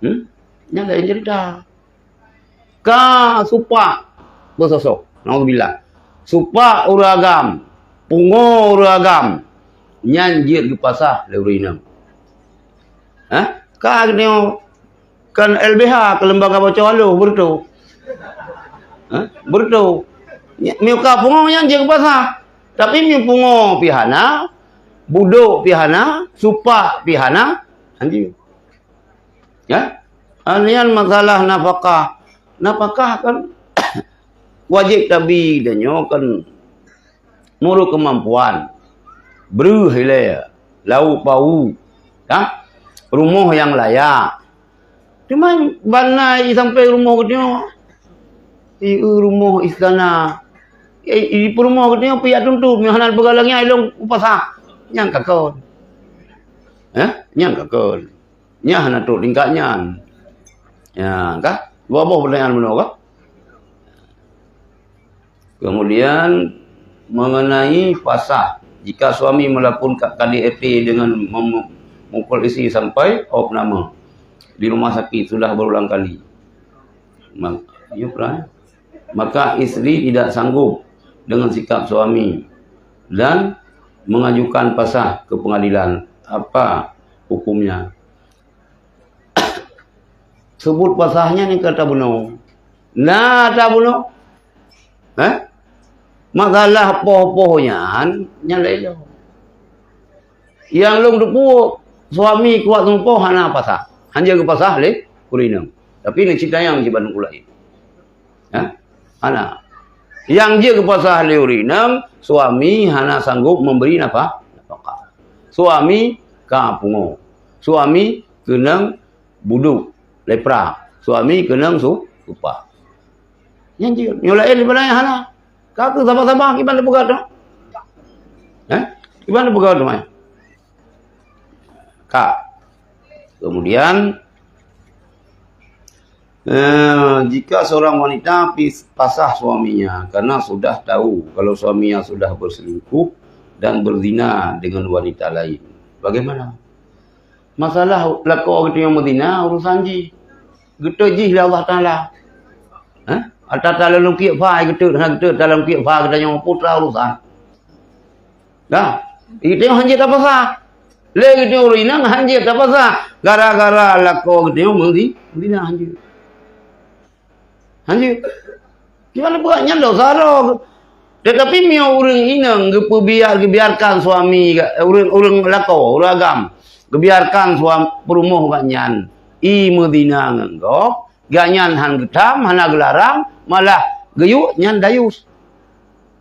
Hmm? Nyan laén cerita. Ka supak beusosoh. Naudzubillah. Supak ureueng agam, pungo ureueng agam, nyan jeuet geupasah lé ureueng inong. Hah? Ka geutanyoe kan L B H, keu lembaga bocor haloh, beureutoh. Hah? Beureutoh. Nya-, meunyoe ka pungo nyan jeuet geupasah. Tapi meunyoe pungo pih hana, budôk pih hana, supak pih hana, hanjeuet. Ya? Ah, nyan masalah nafakah. Nafakah kan wajéb tabi dan nyoe kan nurut keumampuan. Breuh ilèe, lauk pauk, ya? Rumoh nyang layak. Teuma ban na i sampoe rumoh geutanyoe, i eu rumoh istana. I, i peurumoh geutanyoe pih jak tuntut, meunyoe hana peugah lagèe nyan, ilôn kupasah. Nyan ka kon. Eh? Nyan ka kon. Nyan hana trok tingkat nyan. Ya, ka? Dua boh pertanyaan bunoe ka? Kemudian, mengenai pasah, jika suami melaporkan K D R T dengan mem-, memukul istri sampai opname di rumah sakit sudah berulang kali. Ma-, ya, pernah, ya? Maka istri tidak sanggup dengan sikap suami dan mengajukan pasah ke pengadilan. Apa hukumnya? Seubut pasah nyan nyang ka tabunoe. Na tabunoe. Hah? Masalah poh-poh nyan, nyan laén lom. Nyang lôn teupeue, suami kuat seumeupah hana pasah. Hanjeuet geupasah lé ureueng inong. Tapi neucit tanyong siban ulée. Ha? Hana. Nyang jeuet geupasah lé ureueng inong, suami hana sanggup memberi nafah-, nafakah. Suami ka pungo. Suami keunong budôk, lepra. Suami keunong su-, supak. Nyan jeuet. Nyoe laén daripada nyang hana. Ka keuh sabar-sabar, kiban teupeugah teuma. Eh? Kiban teupeugah teuma. Ka. Kemudian, eh, jika seorang wanita pis-, pasah suaminya karena sudah tahu kalau suaminya sudah berselingkuh dan berzina dengan wanita lain, bagaimana? Masalah lakoe geutanyoe meuzina, urusan jih. Geutot jih lé Allah Taala. Hah? Ata-ata lam kiek fa geutot, hana geutot ata lam kiek fa geutanyoe, peue teuma urusan. Dah. Geutanyoe hanjeuet tapasah. Lé geutanyoe ureueng inong hanjeuet tapasah. Gara-gara lakoe geutanyoe meuzi-, meuzina hanjeuet. Hanjeuet. Kiban buet nyan dosa droe. Tetapi meunyoe ureueng inong geupeubiar-, geubiarkan suami, ureueng, ureueng lakoe, ureueng agam, geubiarkan suam-, peurumoh gobnyan i meuzina ngon gob, gobnyan han geutam, hana geularang, malah geuyue, nyan dayus.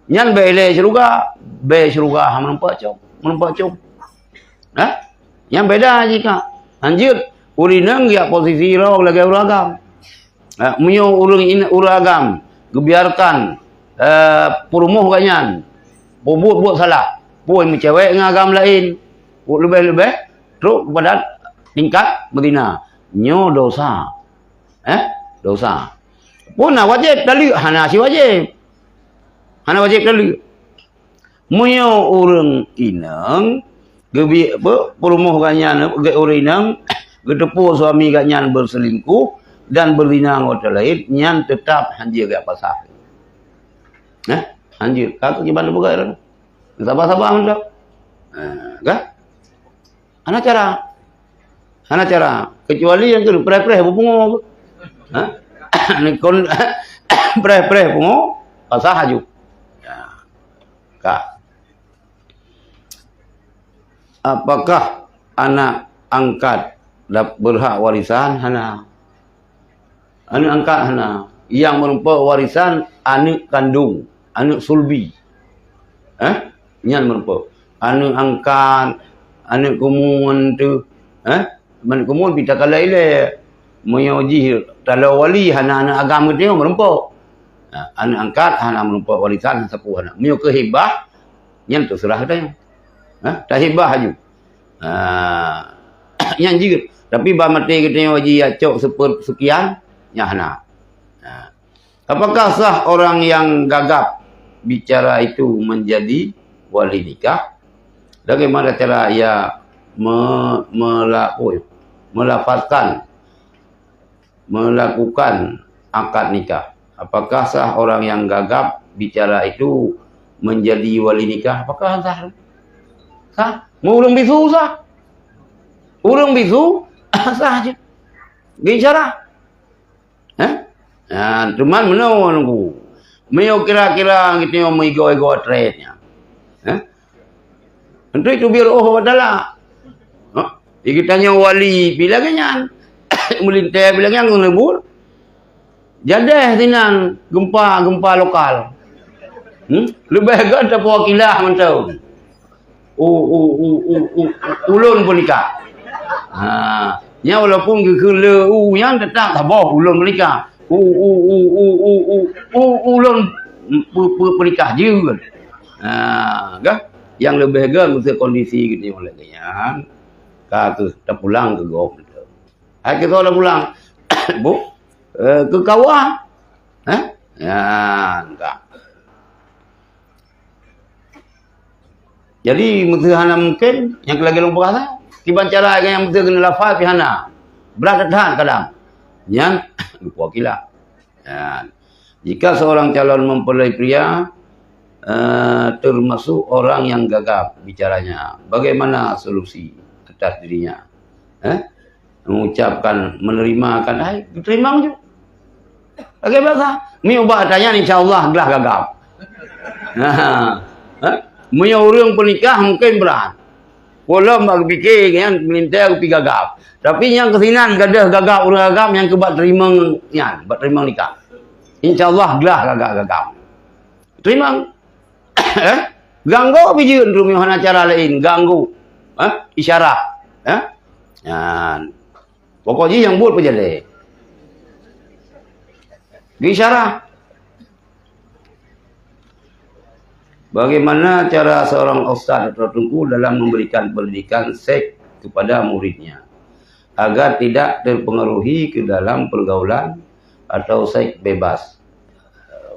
Nyan bèk ilèe syeuruga, bèk syeuruga hana meureumpok com, meureumpok com. Hah? Nyan beda jih ka. Hanjeuet ureueng inong geujak posisi droe lagèe ureueng agam. Ha, meunyoe ureueng in-, ureueng agam geubiarkan, eh, peurumoh gobnyan peubuet-buet salah, phôn meucewek ngon agam laén, leubeh-leubeh trok keupada tingkat beuzina, nyoe dosa. Eh? Dosa. Phôn na wajéb taleuek, hana siwajéb. Hana wajéb taleuek. Meunyoe ureueng inong geubi-, apa, peurumoh gobnyan, geu-, ureueng inong geuteupeue suami gobnyan beuselingkuh dan beuzina ngon ureueng laén, nyan teutap hanjeuet geupasah. Nah, hanjeuet. Ka kiban peugah lom. Sabar-sabar mantong. Ha, kan? Hana cara. Hana cara. Kecuali nyang keuneuk preh-preh beupungo. Ha? Kon preh-preh pungo, pasah aju. Ya. Ka. Apakah anak angkat dap-, berhak warisan? Hana. Aneuk angkat hana. Nyang meureumpok warisan aneuk kandong, aneuk sulbi. Eh? Nyan meureumpok. Aneuk angkat, aneuk keumuen teuh. Eh? Aneuk keumuen pih takalon ilèe. Meunyoe jih taloe wali hana aneuk agam geutanyoe meureumpok. Ha, aneuk angkat hana meureumpok warisan, sapeue hana. Meunyoe keu hibah, nyan teuseurah geutanyoe. Ha? Tahibah aju. Ha, nyan jeuet. Tapi ban maté geutanyoe jih ya cok sepersekian, nyan hana. Ha. Apakah sah orang yang gagap bicara itu menjadi wali nikah? Bagaimana cara ia me-, mela-, oi, melafazkan, melakukan akad nikah? Apakah sah orang yang gagap bicara itu menjadi wali nikah? Apakah sah? Sah. Meu ureueng bisu sah. Ureueng bisu sah je. Bicara. Hah? Ha, cuman meunoe nunggu. Meunyoe kira-kira geutanyoe meuigoe-igoe tren nyan. Hah? Tentu itu biar oh adalah. Ha? Di geutanyoe wali pih lagèe nyan. Meulintèe pih lagèe nyan ngon leubur. Jadeh sinan gempa-gempa lokal. Hmm? Leubeh gèt tapoh kilah mantong. U, u, u, u, u, u, ulôn peunikah. Ha, nyan walaupun geukheun le u nyan teutap saboh ulôn peunikah. U, u, u, u, u, u, u, ulôn pe-, pe-, peunikah jeuet. Ha, gah, nyang leubeh gèt meuseu kondisi geutanyoe lagèe nyan, ka keuh tapulang keu gob. Hai keu gob tapulang. Bu, eh, keu kawa. Hah? Nyan ka. Jadi, meuseu hana mungken, nyang lagèe lôn peugah tadi, kiban cara nyang meuseu keuneuk lafai pih hana. Brat that kadang. Nyan, lupa kila. Nyan. Jika seorang calon mempelai pria, eh, termasuk orang yang gagap bicaranya, bagaimana solusi atas dirinya? Eh? Mengucapkan, menerima kan, hai, terima je. Lagèe biasa. Mi ubak tanyan, insya Allah, glah gagap. Ha. Ha? Meunyoe ureueng peunikah mungken brat. Ulôn bak geupike nyan meulintèe geupi gagap. Tapi nyang keusinan gadôh gagap ureueng agam nyang keubat teurimong nyan, bat teurimong nikah. Insya Allah glah gagap-gagap. Teurimong. Eh? Ganggu bijeuet tu hana cara laén, ganggu. Eh? Isyarah. Eh? Nyan. Pokok jih nyang buet peujalè. Geuisyarah. Bagaimana cara seorang ustaz atau teungku dalam memberikan pendidikan seks kepada muridnya agar tidak terpengaruhi ke dalam pergaulan atau seks bebas?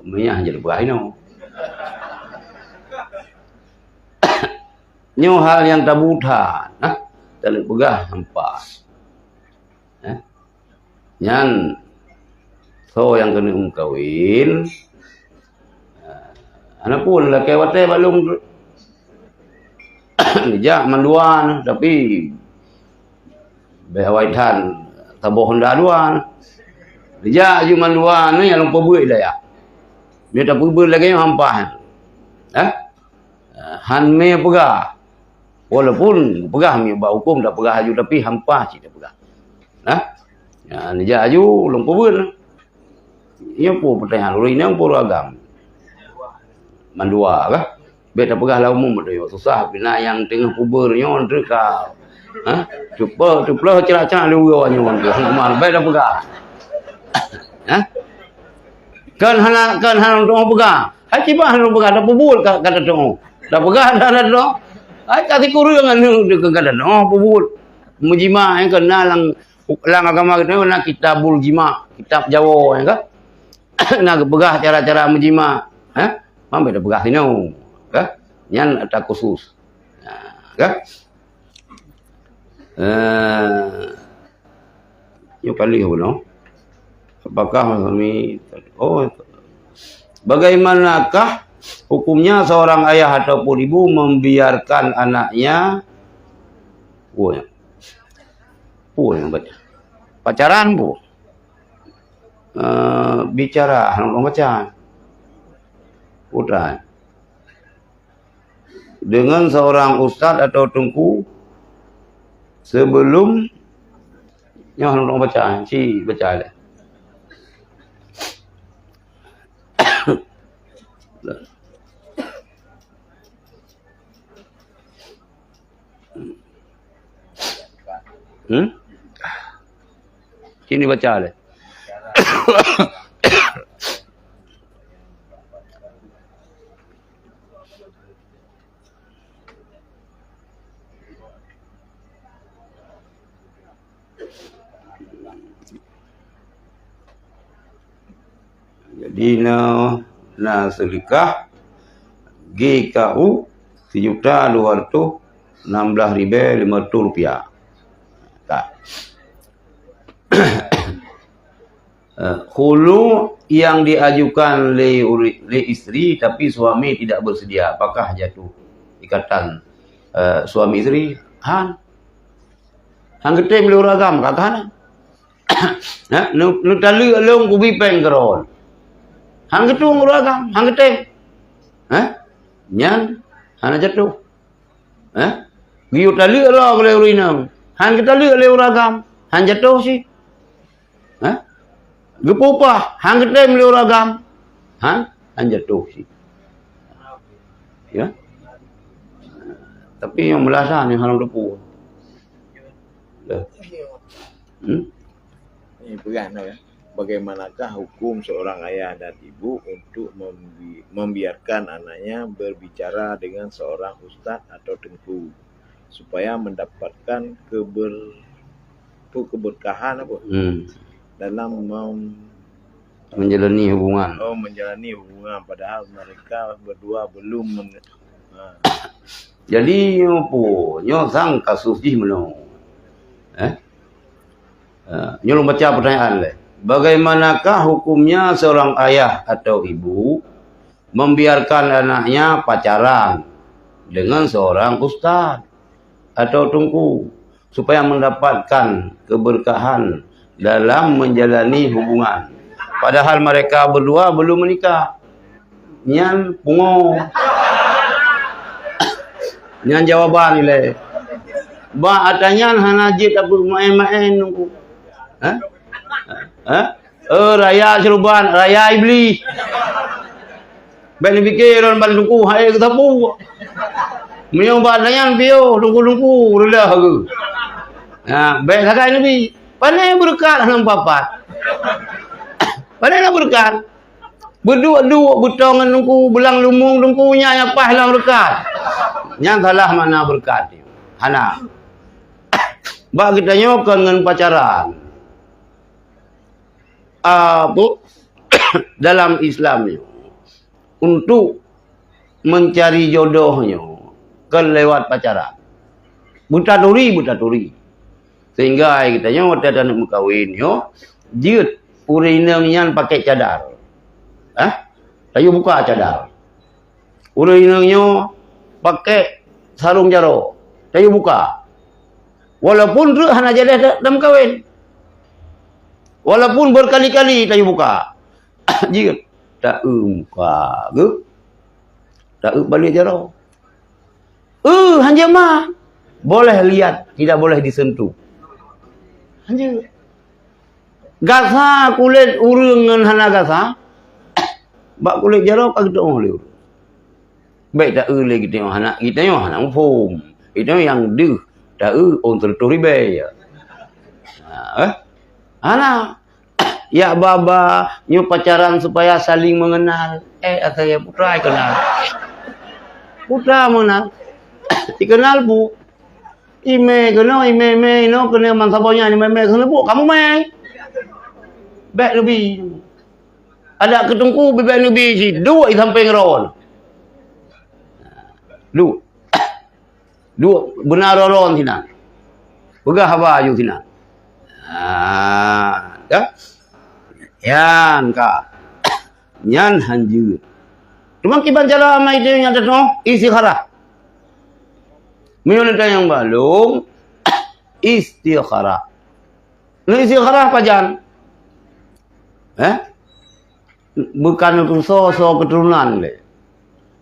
Meunyoe jadi peugah inoe. Nyoe hal nyang tabu that, nah, taneuk peugah hampa. Eh? Nyan, soe nyang keuneuk meukawen, eh, hana peue lakèe watèe bak lôn. Geujak mandua, tapi bèk awai that saboh honda dua. Geujak aju mandua nyan lôn peubuet dayah. Meunyoe tapeubeuet lagèe nyoe hampa. Eh? Eh, han mé peugah. Walaupun peugah meunyoe bak huköm tapeugah aju, tapi hampa cit tapeugah. Nah, nyan neujak aju lôn peubuet. Nyoe peue peutanyaan ureueng inong peue ureueng agam. Mandua kah? Bèk tapeugah lam umum beutôi. Susah pih na nyang teungoh puber nyoe treuk ka. Ha? Cuba, cuba cerak-cerak lé uroe nyoe. Bèk tapeugah. Ha? Kan hana, kan hana teungoh peugah. Hai cibah hana peugah, tapubuet ka, ka teungoh. Tapeugah dah, dah teungoh. Hai ka sikureueng aneuk deuk ka teungoh pubuet. Meujimak nyang keunan lam, lam agama kita na kitabul jima, kitab Jawa nyang ka. Na geupeugah cara-cara meujimak, eh? Mambai tapeugah sinoe, ka? Nyan ata khusus. Nah, ka? Eh, yuk kali bunoe. Apakah kami, oh, bagaimanakah hukumnya seorang ayah ataupun ibu membiarkan anaknya, oh, ya. Oh, yang baca. Pacaran, Bu? Eh, bicara, hana ureueng baca. Utai. Dengan seorang ustaz atau teungku sebelum nyoe hana ureueng baca, ci baca lé. Hmm? Sini baca lé. Jadi na, na seudeukah G K U sijuta dua ratus enam belas ribèe lima ratus rupiah. Ka. Eh, khulu yang diajukan lé uri-, lé isteri tapi suami tidak bersedia, apakah jatuh ikatan, eh, suami isteri? Han. Han geutem lé ureueng agam, ka hana. Ha, nu, nu taleuek lôn kubi péng keudroe. Han geutueng ureueng agam, han geutem. Ha? Nyan hana jatuh. Ha? Geuyue taleuek lom lé ureueng inong. Han geutaleuek lé ureueng agam, han jatuh cit. Ha? Geupeupah, han geutem lé ureueng agam. Han, han jatuh cit. Ya. Tapi nyang meulasan nyang hana teupeu. Dah. Hmm? Ini peugah na, ya. Bagaimanakah hukum seorang ayah dan ibu untuk membi-, membiarkan anaknya berbicara dengan seorang ustaz atau teungku supaya mendapatkan keber-, apa, keberkahan apa? Hmm. Dalam mem-, Menjalani hubungan. Oh, menjalani hubungan padahal mereka berdua belum men-, ha. Jadi, nyoe peue? Nyoe sang kasus jih meunoe. Eh? Eh, nyoe lôn baca pertanyaan lé. Bagaimanakah hukumnya seorang ayah atau ibu membiarkan anaknya pacaran dengan seorang ustaz atau teungku supaya mendapatkan keberkahan dalam menjalani hubungan, padahal mereka berdua belum menikah? Nyan pungo. Nyan jawaban ilée. Bak ata nyan hana jeuet tapeumaén-maén nungku. Ha? Ha? Eh, raya seuruban, raya Iblih. Bék neupike lôn ban teungku hai geusapeue. Meunyoe bak ata nyan piôh teungku-teungku reulah geuh. Ha, bék sagai neubi. Pane beureukat hana meupat-pat. Pane na beureukat. Beuduek-duek beutôi ngon teungku, beulang lumueng teungku nyan nyang paih lam beureukat. Nyan salah makna beureukat. Hana. Bak geutanyoe kon ngon pacaran. Ah, bu, dalam Islam nyoe, untuk mencari jodoh nyoe kon lewat pacaran. Beutaturi, beutaturi. Sehingga ai geutanyoe watée taneuk meukawen nyoe, jeuet ureueng inong nyan pakai cadar. Hah? Tayue buka cadar. Ureueng inong nyoe pakai sarong jaroe. Tayue buka. Walaupun treuk hana jadeh ta-, tameukawen. Walaupun berkali-kali tayue buka. Jeuet. Ta-eu muka geuh. Ta-eu balek jaroe. Eh, hanjeut ma. Boleh lihat, tidak boleh disentuh. Hanjeut. Gasa kulét ureueng ngon hana gasa, bak kulét jaroe ka geutu'oh lé ureueng. Bèk taeu lé geutanyoe hana, geutanyoe hana muphom. Geutanyoe nyang deuh taeu ôn teureutôh ribèe. Ha, eh? Hana. Yak ba-ba nyoe pacaran supaya saling mengenal. Eh, asai putra kenal. Putra mengenal. Dikenal bu. Imè keunoe, imè-imè inoe keunoe, man saboh nyan imè-imè keunoe bu. Kamu mè. Bèk neubi. Adak keu teungku bibèk neubi cit, duek i sampéng droe. Duek. Duek beuna droe-droe sinan. Peugah haba aju sinan. Ha, ya. Nyan ka. Nyan hanjeuet. Cuma kiban cara amai dia nyang teunoh istikharah. Meunyoe neutanyong bak lôn, istikharah. Neu istikharah pajan? Eh? Bukan neutusoe-soe keuturonan lé.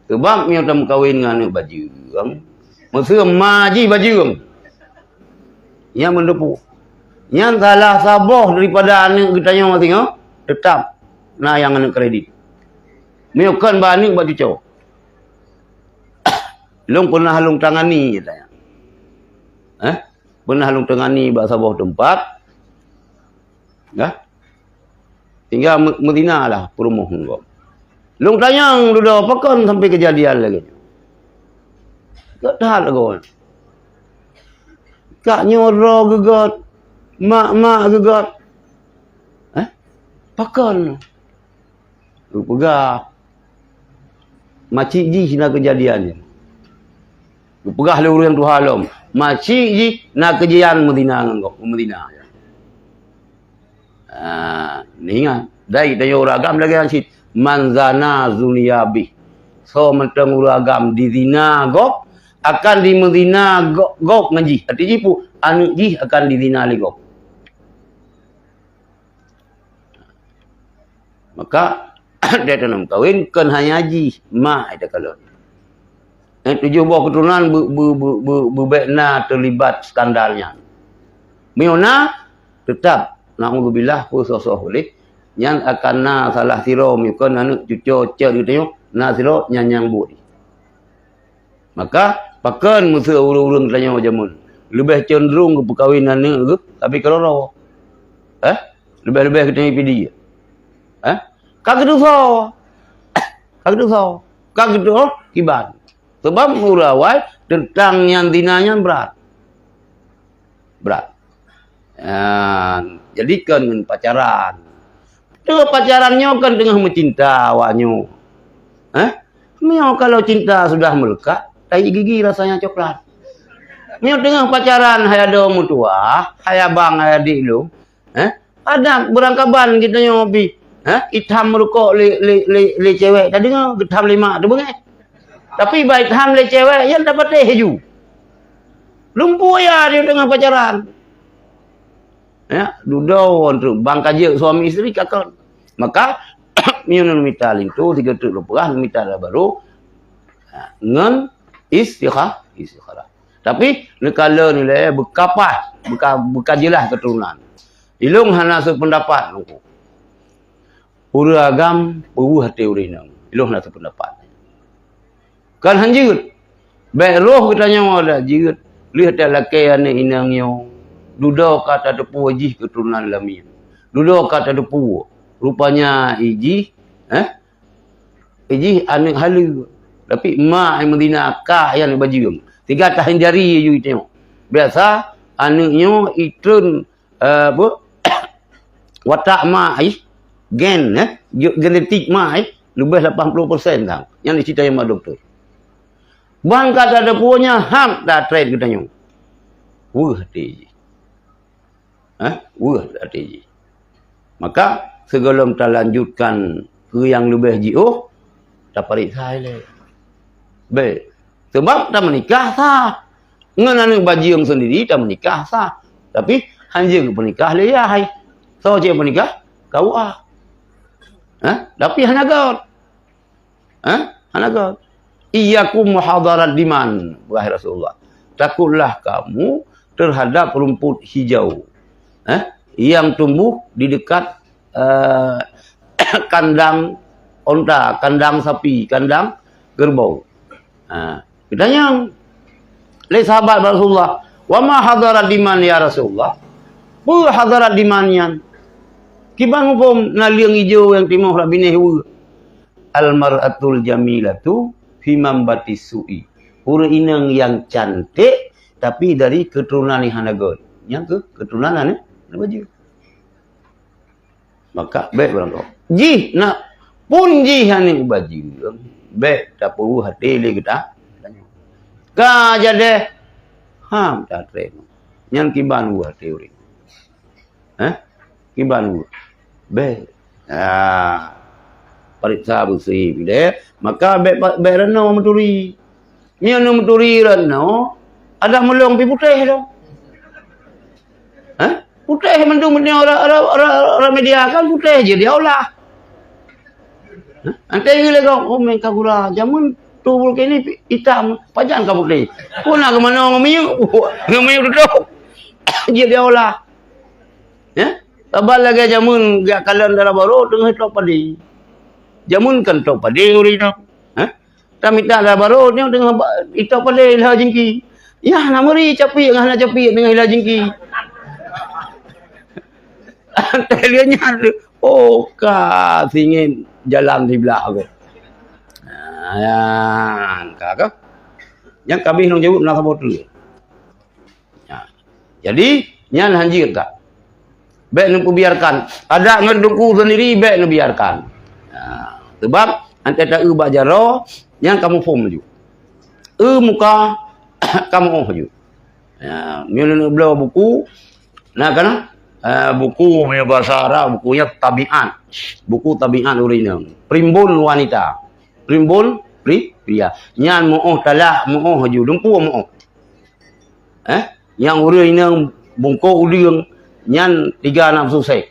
Sebab meunyoe tameukawen ngon aneuk bajeueng, meuseu ma jih bajeueng. Nyan meuneupu. Nyan salah saboh daripada aneuk geutanyoe singoh, teutap na nyang aneuk kredit. Meunyoe kon bak aneuk bak cucoe. Lôn peunah lôn tangani, tanya. Eh? Peunah lôn tangani bak saboh teumpat. Dah. Tinggai me-, meuzina lah peurumoh ngon gob. Lôn tanyong dudoe, pakon sampai keujadian lagèe nyoe? Gèt that lagoe. Kak nyoe droe geugot, mak-mak geugot. Eh? Pakon? Geupeugah, macik jih na keujadian nyan. Geupeugah lé ureueng tuha lom, macik jih na keujadian meuzina ngon gob, meuzina. Ah, ingat, dari tanyoe ureueng agam lagèe nyan cit, "Man zana zuniya bih." Soe mantong ureueng agam dizina gob, akan dimeuzina go-, gob ngon jih. Arti jih peue? Aneuk jih akan dizina lé gob. Maka, dia tanam kawin, kon hanya jih, mak dia kalon. Eh, tujoh boh keuturonan be-, be-, be-, be-, beubèk na teulibat skandal nyan. Meunyoe na, teutap, naudzubillah, peusoh-soh uleh, nyan akan na salah sidroe, meunyoe kon aneuk cucoe cot geutanyoe, na sidroe nyang nyang buet. Maka, pakon meuseu ureueng-ureueng tanyoe jameun leubeh cenderung geupeukawen aneuk geuh, tapi keudroe-droe. Eh? Leubeh-leubeh geutanyoe P D. Eh? Ka geutusoe. Ka geutusoe. Ka geutusoe kiban. Sebab ureueng awai teuntang nyang zina nyan brat. Brat. Ah, jadi kon ngon pacaran. Teungoh pacaran nyoe kan teungoh meucinta awak nyoe. Eh? Meunyoe kalau cinta sudah melekat, tai gigi rasanya coklat. Meunyoe teungoh pacaran hai adoe meutuwah, hai abang, hai adik lôn, eh? Adak beurangkaban geutanyoe pih, eh? Itam meurukok lé, lé, lé, lé cewek, tadeungoe geutam lé mak teubeungéh. Tapi bak itam lé cewek, nyan tapatéh laju. Lumpu ya dia teungoh pacaran. Ya, dudoe untuk bang ka jeuet suami isteri ka kon. Maka, meunyoe neumita linto, sigoe teuk lôn peugah, neumita lam barô, ha, ngon istikha-, istikharah. Tapi, neukalon ilèe beuka paih, beuka, beuka jeulaih keuturonan. Ilôn hana seupeundapat, Teungku. Ureueng agam peuweueh até ureueng inong. Ilôn hana seupeundapat. Kan han jeuet. Bèk roh geutanyoe adak jeuet. Lheueh talakèe aneuk inong nyoe. Dudoe ka tateupeue jih keuturonan lamin. Dudoe ka tateupeue. Rupanya ijih, eh? Ijih aneuk haleue. Tapi mak nyang meuzina, kak nyang bajeueng. Tiga tahan jari aju itanyoe. Biasa aneuk nyoe itreun eh, apa? Watak mak jih, gen, eh, ge-, genetik mak jih, leubeh lapan puluh persen tang. Nyang dicerita nyang mak doktor. Ban ka tateupeue nyan hab that treb geutanyoe. Weueh até jih. Eh, weueh até jih. Maka, sigohlom talanjutkan keu nyang leubeh jiôh, tapareksa ilèe. Bèk. Sebab tameunikah sah. Ngon aneuk bajeueng sendiri tameunikah sah. Tapi, han jeuet geupeunikah lé yah hai. Soe cit peunikah? K U A. Hah? Tapi hana göt. Hah? Hana göt. "Iyyakum wa hadharat diman," wahai Rasulullah. "Takutlah kamu terhadap rumput hijau, eh, yang tumbuh di dekat, eh, kandang onta, kandang sapi, kandang kerbau." Ha, geutanyong lé sahabat Rasulullah, "Wa ma hadarat diman ya Rasulullah?" Peue hadarat diman nyan? Kiban muphom naleueng ijo nyang timoh lam binéh weue? "Al mar'atul jamilatu fi mambatis su'i." Ureuëng inong nyang cantik, tapi dari keuturonan nyang hana göt. Nyang keuh keuturonan hana, hana bajeue. Maka bék barangkaho. Jih na, pun jih hana ubajeue, bék tapeuweuh até lé geuta. Ka jadeh, ham tatrém. Nyan kiban weuh até ureuëng. Hah? Kiban weuh. Bék. Ah. Pareksa beusih deh. Maka bék, bék reunoe meuturi. Meunyoe neuturi reunoe, adak meulông pih putéh dong. Hah? Putéh mandum meunyoe ra-, ra-, ra-, ra-, media kan putéh jih dia olah. Hah? Antai geulegong, "Oh, meuka gura, jameun tu bulke ni itam, pajan ka putéh." Pun na keumanö ngon minyeuk, ngon minyeuk tutôp. Jih dia olah. Ya? Saban lagée jameun geukalon dara barô teungoh itôp padé. Jameun kan tôp padé ureuëng inong. Hah? Tamita dara barô nyoe teungoh ba-, itôp padé ilha jingki. Yah, na meuri capiek ngon hana capiek teungoh ilha jingki. Teuh lheueh nyan, oh, ka singét jalan siblah aku. Ah, nyan ka, ka. Nyang ka abéh lôn jaweueb na saboh teuk. Ya. Jadi, nyan hanjeuet that. Bék neupeubiarkan. Adat ngon teungku sendiri bék neubiarkan. Ya. Sebab, antai ta-eu bak jaroe, nyan ka muphom laju. Eu muka, ka muoh laju. Ya, meunyoe neubloe buku, na kana? Eh, buku meunyoe bahasa Arab, bukunya tabiat. Buku tabiat ureuëng inong. Primbon wanita. Primbon pri-, pria. Nyan muoh talak, muoh laju. Dumpeue muoh. Eh? Nyang ureuëng inong bungkôh udeueng, nyan tiga nafsu seh.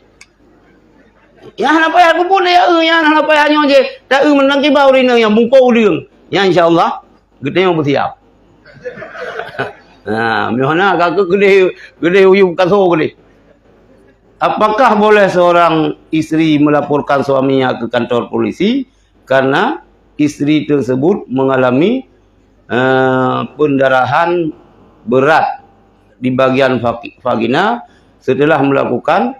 Nyang hana payah kupun ya, eh, nyang hana payah nyoe je. Ta-eu meunan kiban ureuëng inong nyang bungkôh udeueng. Nyan insya Allah, geutanyoe beusiap. Ha, meuhana ka keu geudeh, geudeh uyueb kaso geudeh. Apakah boleh seorang isteri melaporkan suaminya ke kantor polisi karena isteri tersebut mengalami, eh, pendarahan berat di bagian vagi-, vagina setelah melakukan,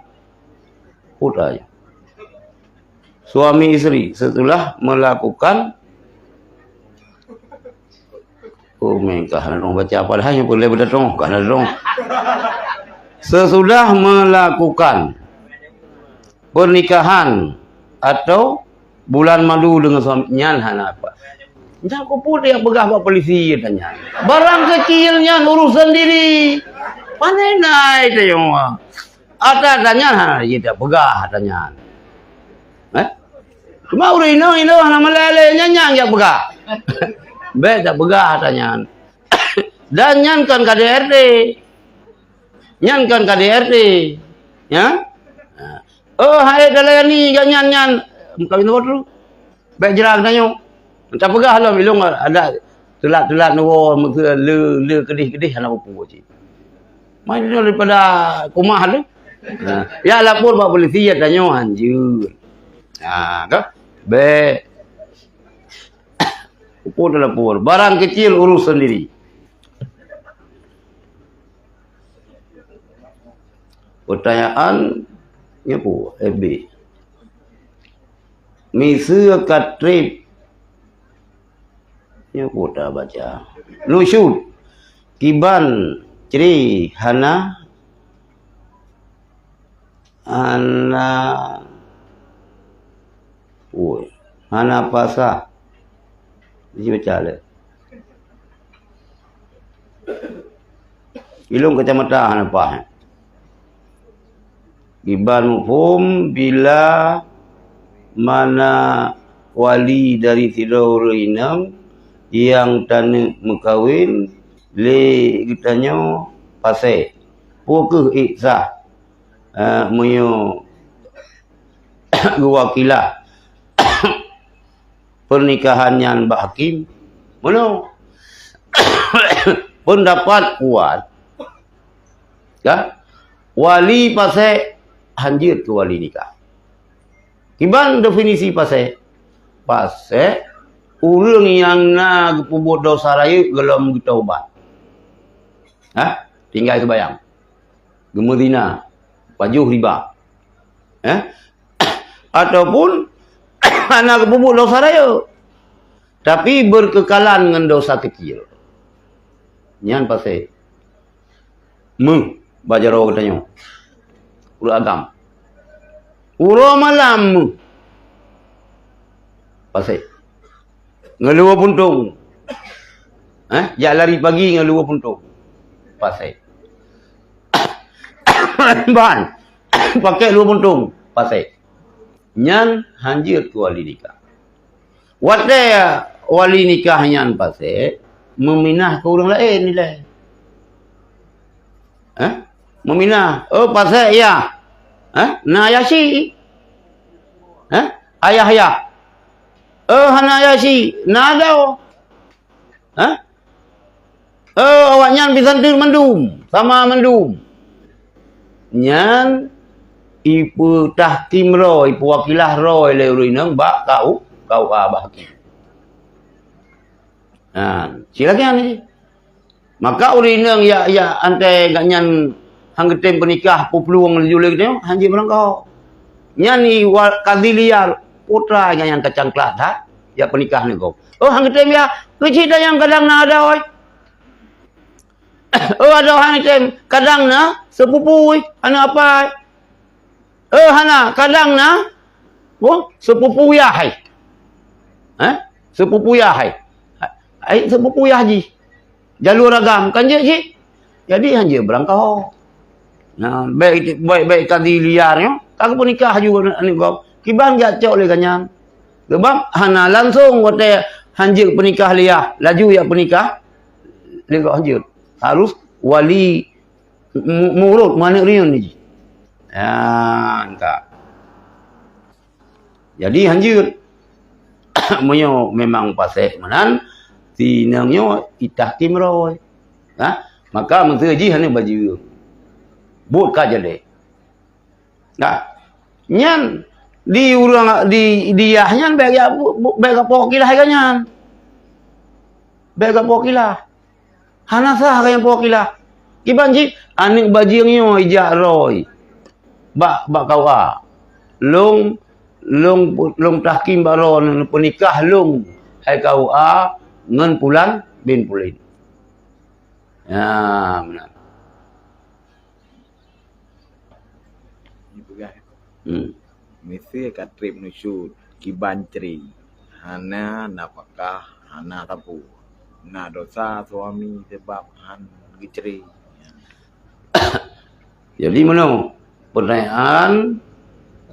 peue teuh, suami isteri setelah melakukan, oh, meuka hana dong baca apa dah, nyang peureulée beudatong, ka hana dong. Sesudah melakukan pernikahan atau bulan madu dengan suami, nyan hana apa. Nyan keupeue dia peugah bak polisi, tanya. Barang kecil nyan urusan diri. Pandai nai tanya. Ata tanya hana jih peugah tanya. Eh? Cuma ureuëng inong, inong hana malée lé nyan, nyan jak peugah. Bék tak peugah tanya. Dan nyan kan K D R T. Nyan kan K D R T. Ya? Ha. Oh, hai talayani gobnyan nyan. Meukawen saboh teuk. Bék jra geutanyoe. Tapeugah lom ilong adak teulat-teulat neuwoe meukeue le, le keudeh-keudeh hana peue-peue cit. Mai nyoe daripada kumah tu. Ha. Ya lapor bak polisi ya tanyoe hanjeuet. Ha, ka? Bék. Peue teulapor. Barang kecil urus sendiri. Pertanyaan nyoe peue? F B. Miseue ka trép. Nyoe peue tabaca? Nusyut. Kiban cre hana, hana, oi, hana pasah. Dibaca lé. Ilong kacamata hana paih. Kiban muphom bila mana wali dari sidroe ureuëng inong nyang taneuk meukawen lé geutanyoe pasé. Peue kheueh ék sah, eh, meunyoe geuwakilah pernikahan nyan bak hakim? Meunoe. Pendapat kuat, kan? Wali pasé hanjeuet keu wali nikah. Kiban definisi pasé? Pasé Ureuëng nyang na geupeubuet desya rayeuk gohlom geutaubat. Hah? Tinggai seumayang. Geumeuzina, pajoh riba. Eh? Ataupun hana geupeubuet desya rayeuk, tapi beukeukalan ngon desya keuciek. Nyan pasék. Meuh, bak jaroe geutanyoe. Ureuëng agam. Uroe malam meuh. Pasék. Ngeuluwa puntông. Eh, jak lari pagi ngeuluwa puntông. Pasék. Ban. Pakék luwa puntông. Pasék. Nyan hanjeuet keu wali nikah. Watée wali nikah nyan pasék, meuminah keu ureuëng laén ilée. Eh? Meuminah, "Oh, pasék yah." Eh? "Na yah si?" Eh? "Ayah yah." "Oh, hana yah si." "Na adoe." Hah? Oh, awaknyan pih santeun mandum, sama mandum. Nyan ipeutahkim droe, ipeuwakilah droe lé ureuëng inong bak kau, kau A bak hakim. Nah, silakan ni. Maka ureuëng inong ya, ya antai gak nyan hang geutem peunikah, peuplueng laju lé geutanyoe, hanjeuet meurangkok. Nyan i wa-, kadhi liar, putra gak nyan kacangklah that, ya peunikah nyoe gob. Oh, hang geutem ya, keucit dayang kadang na adoe. Oh, adoe hang geutem, kadang na seupupui, aneuk apai. Eh, hana, kadang na, oh, seupupui yah hai. Eh? Seupupui yah hai. Hai, seupupui yah jih. Jalur agam, kan jeuet cit? Jadi, hanjeuet beurangkaho. Nah, baik, baik, baik kadhi liar nyoe, ka geupeunikah ju aneuk gob. Kiban jak cok lé gobnyan. Sebab hana langsong watée hanjeuet peunikah liar, laju jak peunikah lé gob hanjeuet. Harus wali mu-, murot, meuaneuk riyeuen jih. Ya, entah. Jadi hanjeuet. Meunyoe memang pasék meunan, si inong nyoe itahkim droe. Ha? Maka meuseu jih aneuk bajeueng. Buet ka jalek. Nah, nyan di ureuëng di, di yah nyan bék ya, bék ka po kilah gobnyan. Bék ka po kilah. Hana sah ka nyang po kilah. Kiban cit aneuk bajeueng nyoe ijak droe bak, bak kau A. Lôn, lôn, lôn tahkim bak droe peunikah lôn hai kau A ngon pulan bin pulan. Ya, meunan. Jipeugah, hmm, "Miseue ka treb nusyut kiban cre, hana nafakah, hana sapeue. Na desya suami sabab han geucre." Jadi meunoe, peutanyaan,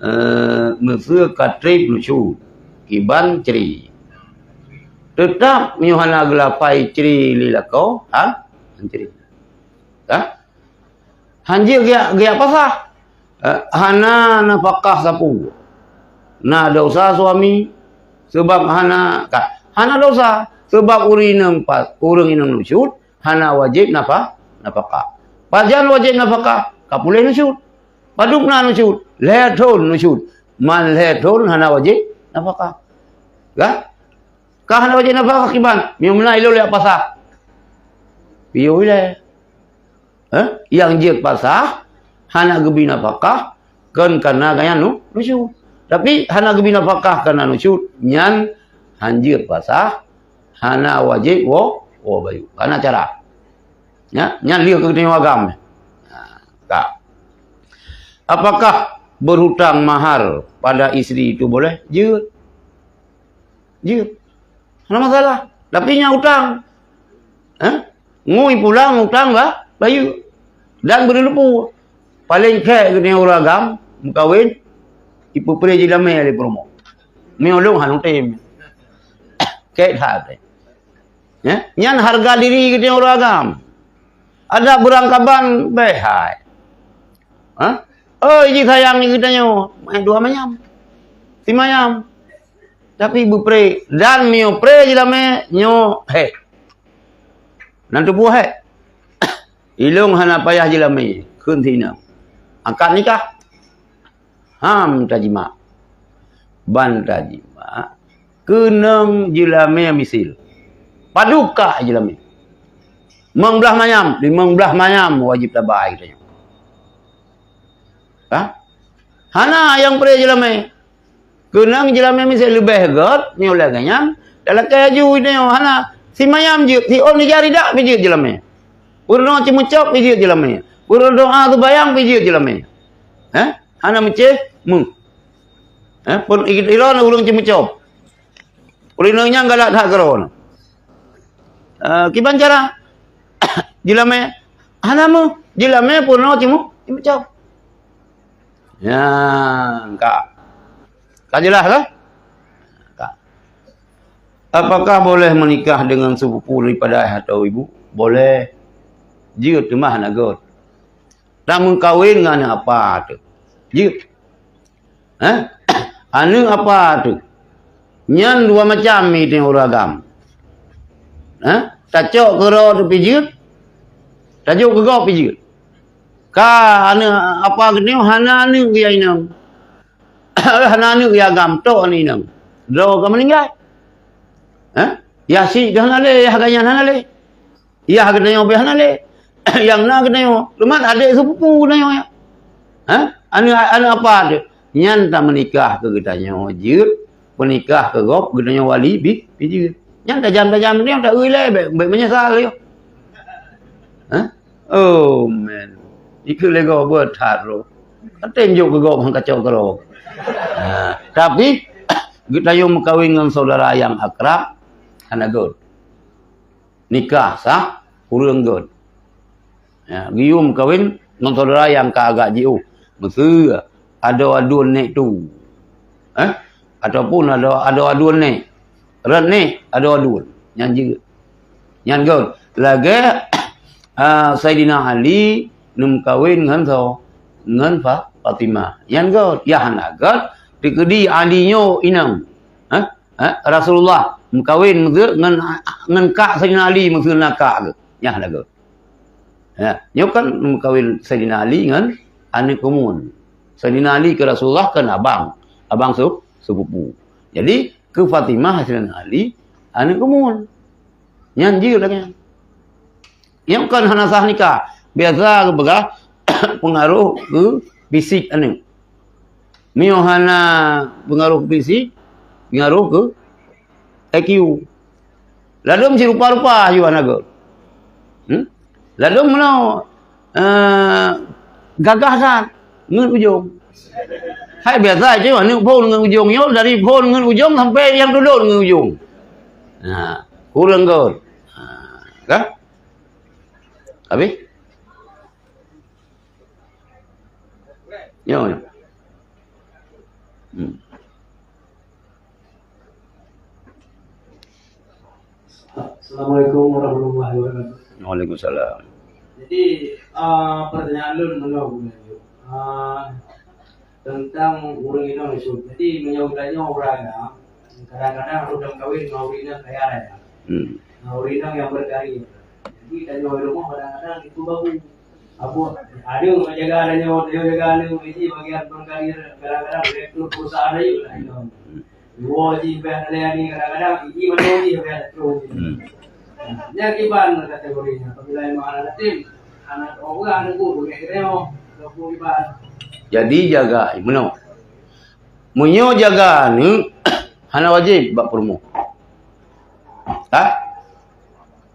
eh, miseue ka treb nusyut kiban cre. Teutap meunyoe hana geulapai cre lé lakoe, ha? Han cre. Ha? Hanjeuet geujak, geujak pasah. Eh, hana nafakah sapeue. Na desya suami, sabab hana, ka, hana desya, sabab ureuëng inong pa-, ureuëng inong nusyut, hana wajéb nafa-, nafakah. Pajan wajéb nafakah, ka puléh nusyut. Padub na nusyut, lhée thon nusyut. Man lhée thon hana wajéb nafakah. Ka? Ka hana wajéb nafakah kiban, meunyoe meunan ilôn jak pasah. Piôh ilée. Eh, nyang jeuet pasah, hana geubi nafakah, kon kana gaya nu-, nusyut. Tapi hana geubi nafakah kana nusyut, nyan hanjeuet pasah, hana wajéb wo-, woe bayeue. Kana cara. Ya, nyan lheueh keu geutanyoe agam. Ha, ka. Apakah berhutang mahar pada istri itu boleh? Jeuet. Jeuet. Hana masalah. Tapi nyan utang. Eh? Ngui pulang utang ba-, bayeue. Dan beureuleupu. Paléng khek geutanyoe ureuëng agam, meukawen, ipeupré jilamé lé peurumoh. Meunyoe lôn hana tem. Khek that. Ya? Nyan hareuga diri geutanyoe ureuëng agam. Adak beurangkaban, bèk hai. Ha? Oh, jisayang geutanyoe, meu'en dua manyam. Simayam. Tapi beupré, dan meunyoe pré jilamé, nyoe hék. Nan teupeue hék. Ilôn hana payah jilamé, kheun si inong. Angkat nikah. Ham tajimak. Ban tajimak. Keunong jeulamé misil. Padub kah jeulamé. Limong blaih manyam, limong blaih manyam wajéb tabai geutanyoe. Ha? Hana nyang pré jeulamé. Keunong jeulamé misil leubeh göt, nyoe lagée nyan, talakée aju geutanyoe hana. Si manyam jeuet, si ôn ija ridak pih jeuet jeulamé. Peurunoe ceumeucok pih jeuet jeulamé. Peurunoe doa teubayang pih jeuet jeulamé. Heh? Hana meucéh, meuh. Heh? Pun i-, ilôn ureuëng ceumeucok. Ureuëng inong nyan galak that keudroe. Eh, kiban cara? Jeulamé hana meuh, jeulamé peurunoe ceumu-, ceumeucok. Nyan, ka. Ka jeulaih, kan? Ka. Apakah boleh menikah dengan sepupu daripada ayah atau ibu? Boleh. Jeuet teuma hana göt. Tameukawen ngon aneuk apa teuh. Jeuet. Heh? Aneuk apa teuh? Nyan dua macam mi teuh ureuëng agam. Heh? Tacok keudroe teuh pih jeuet, tajok keu gob pih jeuet. Ka aneuk apa geutanyoe hana aneuk geuya inong. Hana aneuk geuya agam, tok aneuk inong. Droe ka meuninggai. Heh? Yah syiek hana lé, yah gobnyan hana lé. Yah geutanyoe pih hana lé. Nyang na geutanyoe, teuma adék sepupu geutanyoe nyan. Ha? Aneuk, aneuk apa teuh? Nyan tameunikah keu geutanyoe jeuet, peunikah keu gob geutanyoe wali pih, pih jeuet. Nyan tajam-tajam geutanyoe taeu ilée, bék, bék meunyeusal yoh. Ha? Oh, man. Ikeu lego buet that roh. Katem jok keu gob han kacok keudroe. Ha, tapi geutanyoe meukawen ngon saudara nyang akrab, hana göt. Nikah sah, ureuëng göt. Ya, geuyue meukawen ngon saudara nyang ka agak jiôh. Miseue adoe aduen nék tu. Eh? Ataupun adoe, adoe aduen nék. Rot nék, adoe aduen. Nyan jeuet. Nyan göt. Lagée, ah, Saidina Ali neumeukawen ngon soe? Ngon Fa-, Fatimah. Nyan göt. Yah hana göt, teukeudi Ali nyoe inong. Hah? Ha? Rasulullah meukawen meuseu ngon, ngon kak Saidina Ali meuseu na kak geuh. Nyan lagée. Ya, nyoe kan meukawen Saidina Ali ngon aneuk keumuen. Saidina Ali keu Rasulullah kan abang, abang seu-, sepupu. Jadi, keu Fatimah Saidina Ali aneuk keumuen. Nyan jeuet lagée nyan. Nyoe kon hana sah nikah. Biasa geupeugah pengaruh keu fisik aneuk. Meunyoe hana pengaruh keu fisik, pengaruh keu I Q. Ladôm sirupa-rupa aju hana göt. Hmm? Ladôm meunoe, eh, gagah that ngon ujong. Hai biasa je aneuk phon ngon ujong nyoe, dari phon ngon ujong sampai nyang tulon ngon ujong. Nah, kureueng göt. Ha, kan? Habis? Nyoe, nyoe. Hmm. Assalamualaikum warahmatullahi wabarakatuh. Waalaikumsalam. Jadi, ah, pertanyaan lôn meunoe, Bu Najib. Ah, teuntang ureuëng inong Yusuf. Jadi, meunyoe geutanyoe ureuëng agam, kadang-kadang rôh tameukawen ngon ureuëng inong kaya raya. Hmm. Ngon ureuëng inong nyang berkarir. Jadi, tanyoe di rumoh kadang-kadang itu babu. Abu, ada yang jaga tanyoe, ada yang jaga aneuk, ini bagian berkarir, kadang-kadang direktur perusahaan aja lah, you know. Dua ji bayar nilai ni, kadang-kadang ini mana ji bayar tu. Hmm. Nah, nyan kiban kategori nya. Apabila memang anak yatim, anak orang aneuk guru, bagi kita nyoe, dua puluh kiban. Jadi jaga, meunoe. Meunyoe jaga aneuk, hana wajéb bak peurumoh. Ha?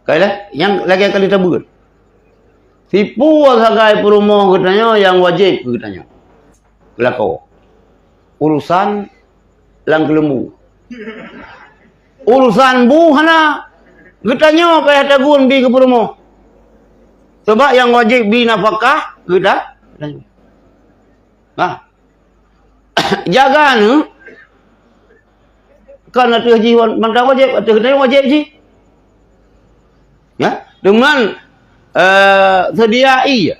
Kai lah, nyang lagée kali tabeuet. Sipu sagai peurumoh geutanyoe nyang wajéb keu geutanyoe. Geulakoe. Urusan lam keuleumbu. Urusan bu hana, geutanyoe payah tagun bi keu peurumoh. Sabab nyang wajéb bi nafakah geuta-, geutanyoe. Nah. Jaga aneuk, kon ateueh jih wan-, mantong wajéb, ateueh geutanyoe wajéb jih. Ya, deungon, eh, seudia ie.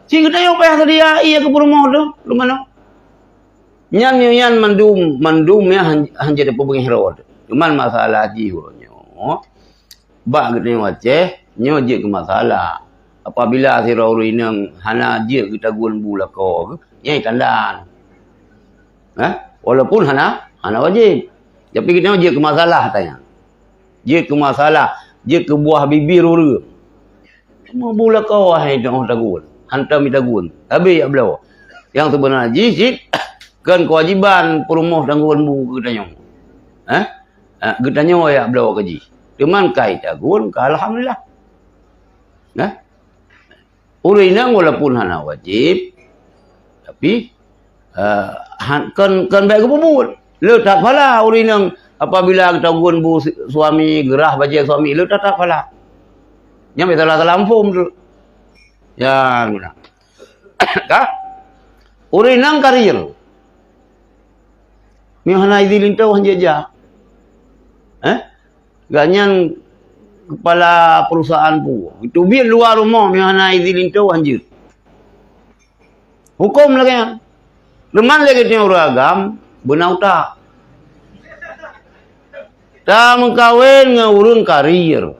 Ci geutanyoe payah seudia ie keu peurumoh tu, deungon nyoe. Nyan, nyan mandum, mandum nyan han-, hanjeuet peubeuet roh. Cuman masalah jih uroe nyoe. Bak geutanyoe Aceh, nyoe jeuet keu masalah. Apabila sidroe ureuëng inong hana jeuet geutagun bu lakoe, nyan tanda. Hah? Walaupun hana, hana wajéb. Tapi geutanyoe jeuet keu masalah tanya. Jeuet keu masalah, jeuet keu buah bibir ureuëng. Meubulako hai teuh tagun, hantom tagun. Habéh jak bloe. Nyang seubeuna jih cit kon keuwajiban peurumoh tagun bu geutanyoe. Hah? Ha, geutanyoe jak bloe keu jih. Teuma kai tagun ka alhamdulillah. Nah, ureuëng inong walaupun hana wajib, tapi, eh, han-, kon, kon bék geupeubuet. Le that phala ureuëng inong apabila geutagun bu si-, suami, geurah bajée suami, le that, that phala. Nyan bék salah-salah muphom tu. Nyan meunan. Ka? Ureuëng inong karir. Meuhana idin linto han jeuet jak. Eh? Gobnyan kepala perusahaan pu. Teubiet luwa rumoh meuhana idin linto han jeuet. Huköm lagée nyan. Teuma lagée nyoe ureuëng agam beuna utak. Tameukawen ngon ureuëng karir.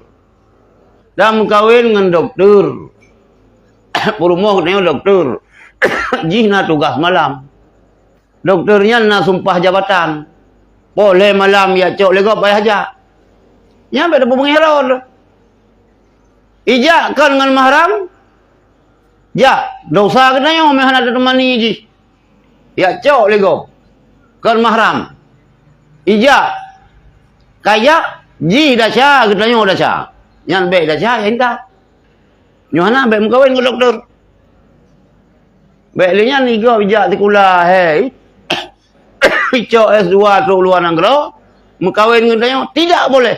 Tameukawen ngon doktor. Peurumoh geutanyoe doktor. Jih na tugaih malam. Doktor nyan na sumpah jabatan. Poh lhée malam jak cok lé gob payah jak. Nyan bék tapeubeungéh rot. Ijak kon ngon mahram, jak, dosa geutanyoe meuhana tateumani jih. Jak cok lé gob. Kon mahram. Ijak. Kajak, jih desya, geutanyoe desya. Nyan bék desya, ya intat. Nyoe hana bék meukawen ngon doktor. Bék lé nyan igob ijak sikula, hei. Icok S dua trok luwa nanggroe, meukawen ngon tanyoe, tidak boleh.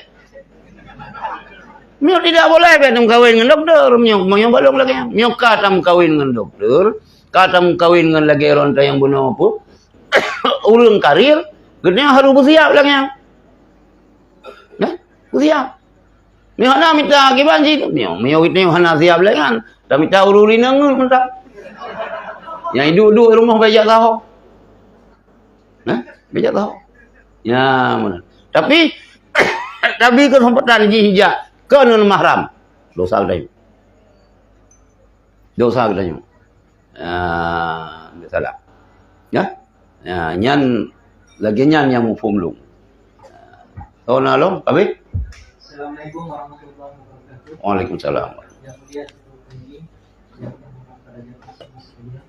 Meunyoe tidak boleh, bék tameukawen ngon doktor. Meunyoe, meunyoe balong lagée nyan. Meunyoe ka tameukawen ngon doktor, ka tameukawen ngon lagée ron tayang bunoe peue, ureuëng karir, geutanyoe harôh beusiab lagée nyan. Nah, beusiab. Meuhana mita kiban jih. Mio, mio geutanyoe hana siab lé nyan. Tamita ureuëng inong ngeut mantap. Nyang iduek-duek rumoh bék jak saho. Nah, bék jak saho. Ya, mana. Tapi, tapi kesempatan jih ijak kon ngon mahram. Dosa geutanyoe. Dosa geutanyoe. Ah, salah. Ya? Ya, nyan lagée nyan nyang muphom lôn. Soe na lom, Abi? Assalamualaikum warahmatullahi wabarakatuh. Waalaikumsalam. Yang mulia Syekh Utsaimin, yang terhormat para jamaah semua sekalian.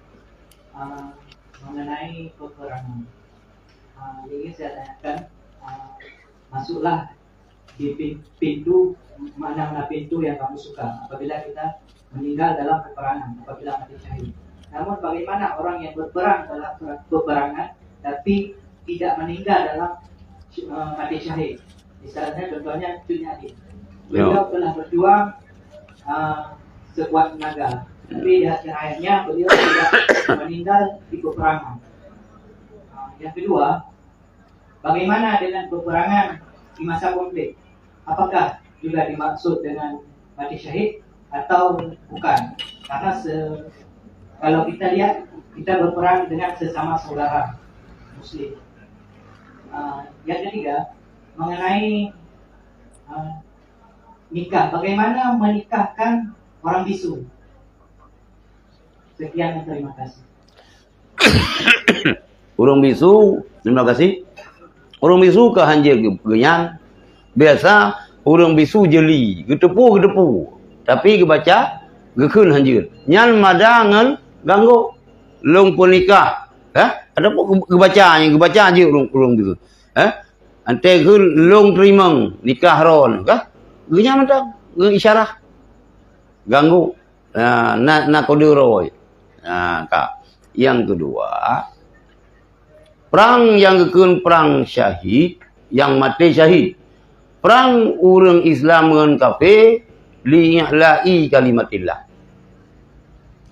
Ah, mengenai peperangan. Ah, ini saya tanyakan, ah, masuklah di pin-, pintu, mana-mana pintu yang kamu suka apabila kita meninggal dalam peperangan, apabila mati syahid. Namun bagaimana orang yang berperang dalam per-, peperangan tapi tidak meninggal dalam, eh, mati syahid? Misalnya, contohnya Cut Nyak Dhien. Ya. Beliau telah berjuang, eh, sekuat tenaga, tapi di akhir hayatnya beliau tidak meninggal di peperangan. Eh, yang kedua, bagaimana dengan peperangan di masa konflik? Apakah juga dimaksud dengan mati syahid atau bukan? Karena se-, kalau kita lihat, kita berperang dengan sesama saudara Muslim. Ah, yang ketiga, mengenai, ah, nikah. Bagaimana menikahkan orang bisu? Sekian dan terima kasih. Ureuëng bisu, terima kasih. Ureuëng bisu ka hanjeuet geu-, geunyan. Biasa ureuëng bisu jeuli, geuteupeue, geuteupeue. Tapi geubaca, geukheun hanjeuet. Nyan mada ngon ganggok. Lôn peunikah. Eh? Ataupun geu-, geubaca, geubaca jeuet ureuëng, ureuëng bisu. Eh? Antée kheun lôn teurimong nikah droeneuh kah? Geunyan mantong, geu isyarah. Ganggok. Na, na, na kode roh. Na, ka. Nyang keudua, prang nyang geukheun prang syahid, nyang maté syahid. Prang ureuëng Islam ngon kafé li i'la'i kalimatillah.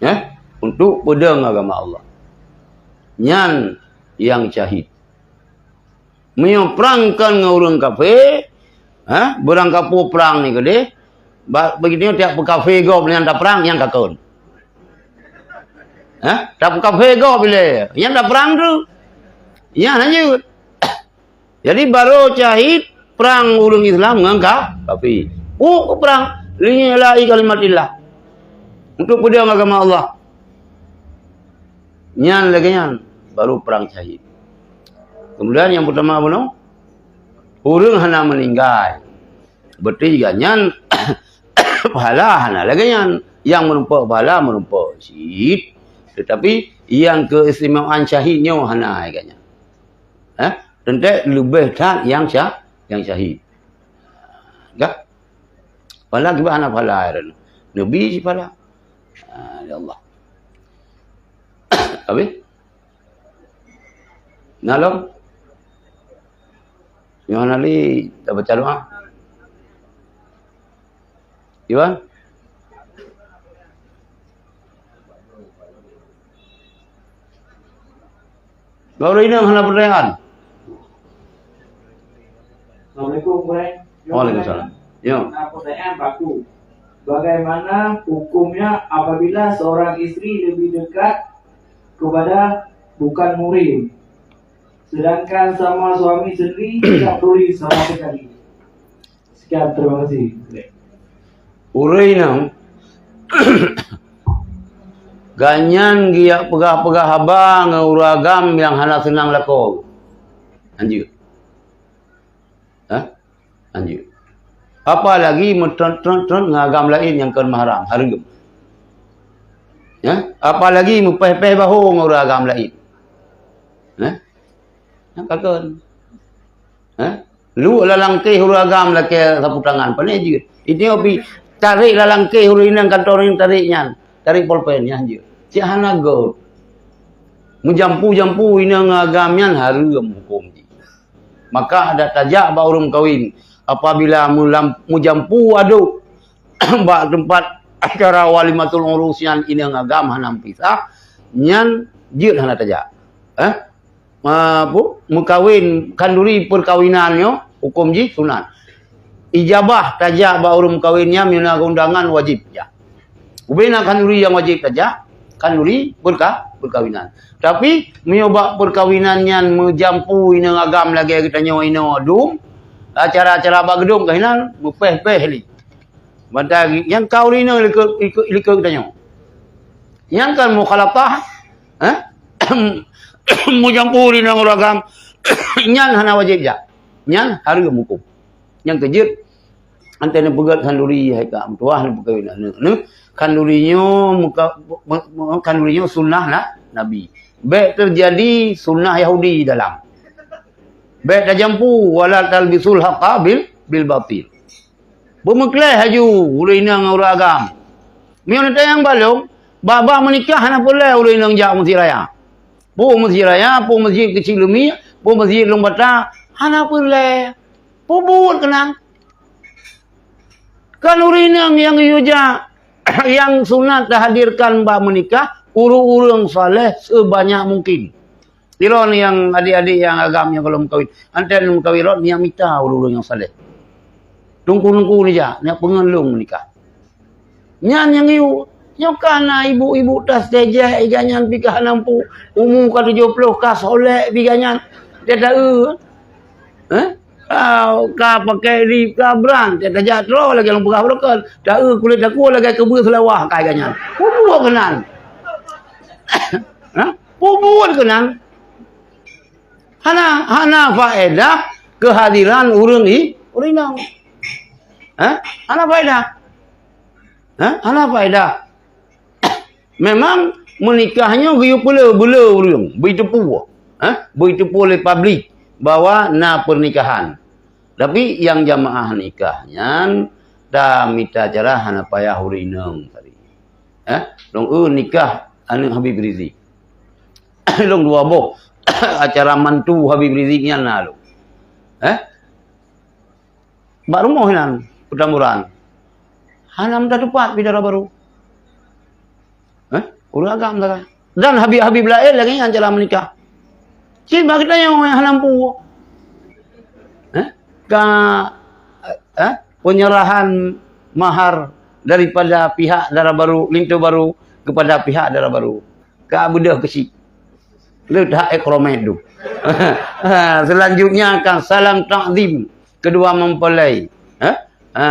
Eh? Untuk peudong agama Allah. Nyan nyang syahid. Meunyoe prang kon ngon ureuëng kafé, ha, beurangkapeue prang nyoe keudeh, ba-, begitu tiap peukafé gob nyan taprang, nyan ka kon. Ha, tapeukafé gob ilée, nyan taprang tu. Nyan hanjeuet. Jadi, barô syahid prang ureuëng Islam ngon ka-, kafé. Peue keu prang, li i'la'i kalimatillah. Untuk peudong agama Allah. Nyan lagée nyan, barô prang syahid. Kemudian nyang peutama bunoe, Ureuëng hana meuninggai, berarti gobnyan pahala hana lagée nyan. Nyang meurumpok pahala meurumpok cit, teutapi nyang keistimewaan syahid nyoe hana lagée nyan. Eh, teuntée leubeh that nyang sya-, nyang syahid. Ka? Pahala kiban hana pahala ureuëng. Nabi cit pahala. Ah, ya Allah. Habis? Na lom? Nyoe hana lé tabaca doa. Iwan? Baru ini hana pertanyaan. Assalamualaikum, Gurèe. Waalaikumsalam. Ya. Nah, pertanyaan baku. Bagaimana hukumnya apabila seorang istri lebih dekat kepada bukan muhrim, sedangkan sama suami sendiri tidak peduli sama sekali? Sekian, terima kasih. Ureuëng inong, gobnyan geujak peugah-peugah haba ngon ureuëng agam nyang hana seunang lakoe. Hanjeuet. Hah? Hanjeuet. Apalagi meutron-tron-tron ngon agam laén nyang kon mahram, hareuem. Ya? Apalagi meupéh-péh bahô ngon ureuëng agam laén. Ya? Nyang ka kon. Ha? Luek lam langkéh ureuëng agam lakée sapu tangan, pané jeuet. Itu pi tarék lam langkéh ureuëng inong, kantô ureuëng tarék nyan, tarék polpen nyan jeuet. Cit hana göt. Meujampu-jampu inong agam nyan hareuem huköm jih. Maka adak tajak bak ureuëng kawen apabila meulam-, meujampu aduk bak teumpat acara walimatul urus nyan inong agam hana meupisah, nyan jeuet hana tajak. Eh? Ah, pu-, meukawen, khanduri peukawinan nyoe, huköm jih sunat. Ijabah tajak bak ureuëng meukawen nyan meunyoe na undangan wajéb jak. Ubena khanduri nyang wajéb tajak, khanduri peuka-, peukawinan. Tapi meunyoe bak peukawinan nyan meujampu inong agam lagée geutanyoe inoe dum, acara-acara bak geudong keuhinan meupéh-péh lé. Bantai nyang ka ureuëng inong likot, likot, likot geutanyoe. Nyan kan mukhalatah, eh? Meujampu inong ureuëng agam, nyan hana wajéb jak. Nyan hareuem huköm. Nyang keujeuet, antai neupeugét khanduri hai ka meutuwah neupeukawen aneuk. Neu, khanduri nyoe muka, me-, me-, khanduri nyoe sunnah na, Nabi. Bék teujadi sunnah Yahudi dalam. Bék tajampu, wala talbisul haqa bil, bil batil. Beumeukleh laju ureuëng inong ngon ureuëng agam. Meunyoe neutanyong bak lôn, babah meunikah hana peureulée ureuëng inong jak meuseujid raya. Peue meuseujid raya, peue meuseujid Keuchik Leumie, peue meuseujid Lueng Bata, hana peureulée. Peue buet keunan? Kan ureuëng inong nyang geuyue jak, nyang sunat tahadirkan bak meunikah, ureuëng-ureuëng saleh seubanyak mungkin. Droeneuh nyang adék-adék nyang agam nyang gohlom meukawen, antai meukawen rot nyang mita ureuëng-ureuëng nyang saleh. Teungku-teungku neujak, neujak peungeut lôn meunikah. Nyan nyang yue. Nyoe ka na ibu-ibu tas tejek iga nyan pih ka hana mampu. Umu ka tujoh ploh ka solek pih iga nyan. Teuta-eu. Eh? Ah, ka pakai lip ka brand. Teuta jak troh lagée lam peugah broken. Ta-eu kulét takue lagée keubeue seulawah ka iga nyan. Peue buet keunan? Hah? Peue buet keunan? Hana, hana faedah keuhadiran ureuëng i-, ureuëng inong. Hah? Hana faedah. Hah? Hana faedah. Memang meunikah nyoe geuyue peulé-, beulé ureuëng, beuteupeue. Hah? Beuteupeue lé publik bahwa na pernikahan. Tapi nyang jamaah nikah nyan, tamita cara hana payah ureuëng inong tadi. Hah? Lôn eu nikah aneuk Habib Rizik. Lôn dua boh acara mantu Habib Rizik nyan na lôn. Eh? Bak rumoh inan, Petamburan. Hana meutateupat bidara barô. Eh? Ureuëng agam sagai. Dan Habib-Habib laén lagée nyan acara meunikah. Cit bak geutanyoe nyang hana mampu. Eh? Ka, eh? Penyerahan mahar daripada pihak dara barô, linto barô kepada pihak dara barô. Ka beudôh keuchik. Le that ék kromet tu. Ha, selanjutnya kan salam takzim kedua mempelai. Ha? Ha,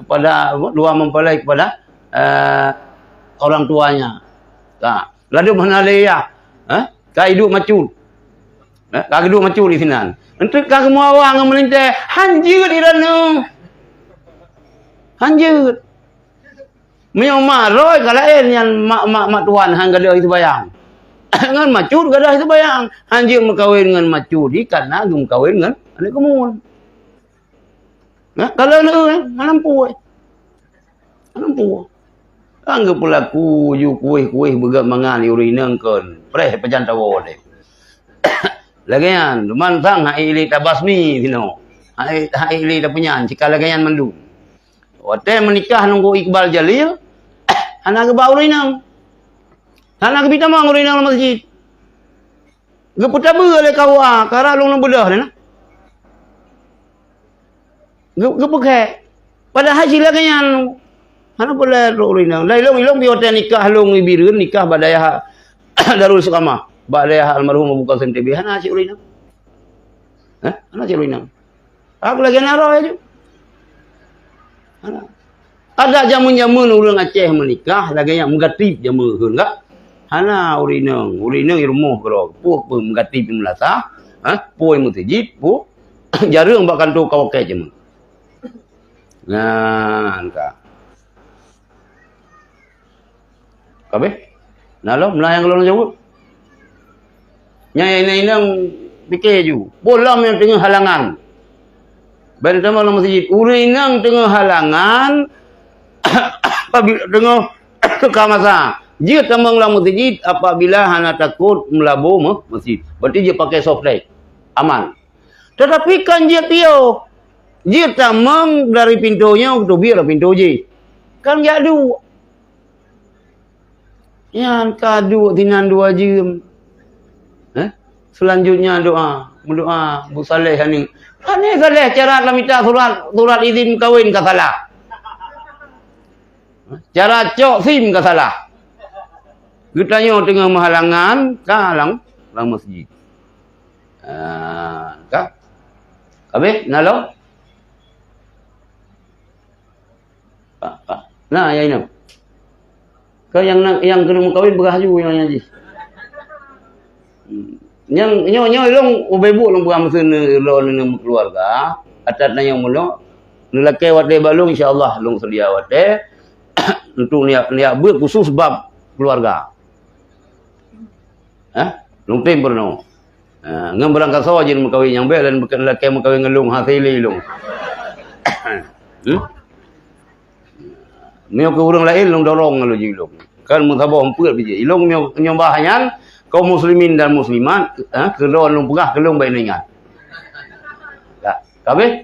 kepada dua mempelai kepada, eh, orang tuanya. Ha. Lalu mana le ya? Ha? Ka idup macut. Eh, ka geuduek macut di sinan. Enteuk ka geumeuawa ngon meulintèe, hanjeuet di droeneuh. Hanjeuet. Meunyoe mak droe ka laén nyan mak, mak, mak tuan han gadôh seubayang. Ngon macut gadôh seubayang. Hanjeuet meukawen ngon macut di kana geumeukawen ngon aneuk keumuen. Nah, kalau leueh, malam puih. Malam puih. Kan geupeulaku ju kueh-kueh beugöt mangan di ureueng inong kon. Preh pajan tawoe deh. Lagèe nyan, teuma sang hai ilé tabasmi sinoe. Hai, hai ilé tapeunyan, cika lagèe nyan mandum. Watèe meunikah nunggu Iqbal Jalil, hana geuba ureueng inong. Hana geubi tamong ureueng inong lam masjid. Geupeutabeu lé K U A, karap lôn beudôh deh na. Geu-, geupeugèt. Padahai si lagèe nyan. Hana peureulèe trok ureueng inong. Dah ilong, ilong pih watèe nikah lôn ngon Bireuen, nikah bak dayah Darul Istiqamah. Bak dayah almarhum Abu Qasim T B, hana cit ureueng inong. Hah? Hana cit ureueng inong. Aku lagèe nyan roh aju. Hana. Adak jameun-jameun ureueng Aceh meunikah, lagèe nyan meugatib jameun kheun ka. Hana ureueng inong, ureueng inong i rumoh keudroe. Peue, peue meugatib di meulasah, ha? Peue meuseujid, peue jareueng bak kantô kawakèe jameun. Nyan ka. Ka abéh? Na lom, na nyang lôn jaweueb. Nyan inong-inong pike ju. Peue lom nyang teungoh halangan. Ban tamong lam masjid. Ureueng inong teungoh halangan, apabila teungoh teuka masa. Jeuet tamong lam masjid apabila hana takot meulabô me-, masjid. Berarti jeuet pakai softtek. Aman. Tetapi kan jeuet piôh. Jeuet tamong dari pintoe nyoe teubiet lam pintoe jih. Kan jak duek. Nyan ka duek sinan dua jeuem. Eh? Selanjutnya doa. Meudoa, Bu Saleh ni. Pane Saleh cara lamita surat, surat izin kawin ka salah. Cara cok sim ka salah. Geutanyoe teungoh meuhalangan ka lam, lam masjid. Ah, ka. Habéh, na lom? Ah, ah. Na, ya inoe. Ka nyang na, nyang keuneuk meukawen beurah ju nyang, nyang jih. Hmm. Nyang, nyoe, nyoe ilong ubé buet lôn peugah meuseue neu-, lôn neu-, meukeuluwarga. Atat na nyang meunoe, neulakèe watèe bak lôn, insya Allah lôn seudia watèe. Untuk niat, niat beuet khusus bab keuluwarga. Hah? Lôn tem peurunoe. Ha, ngon barangkasoe jeuet meukawen nyang bèk, laén lakèe meukawen ngon lôn, hase lé lôn. Hmm? Meunyoe keu ureueng laén, lôn dorong ngon lôn jih lôn. Kan meusaboh eumpeut biji. Ilôn meunyoe, meunyoe bah nyan, kaum muslimin dan muslimat, ha, keu lôn, lôn peugah keu lôn bèk ingat. Ya, ka abéh?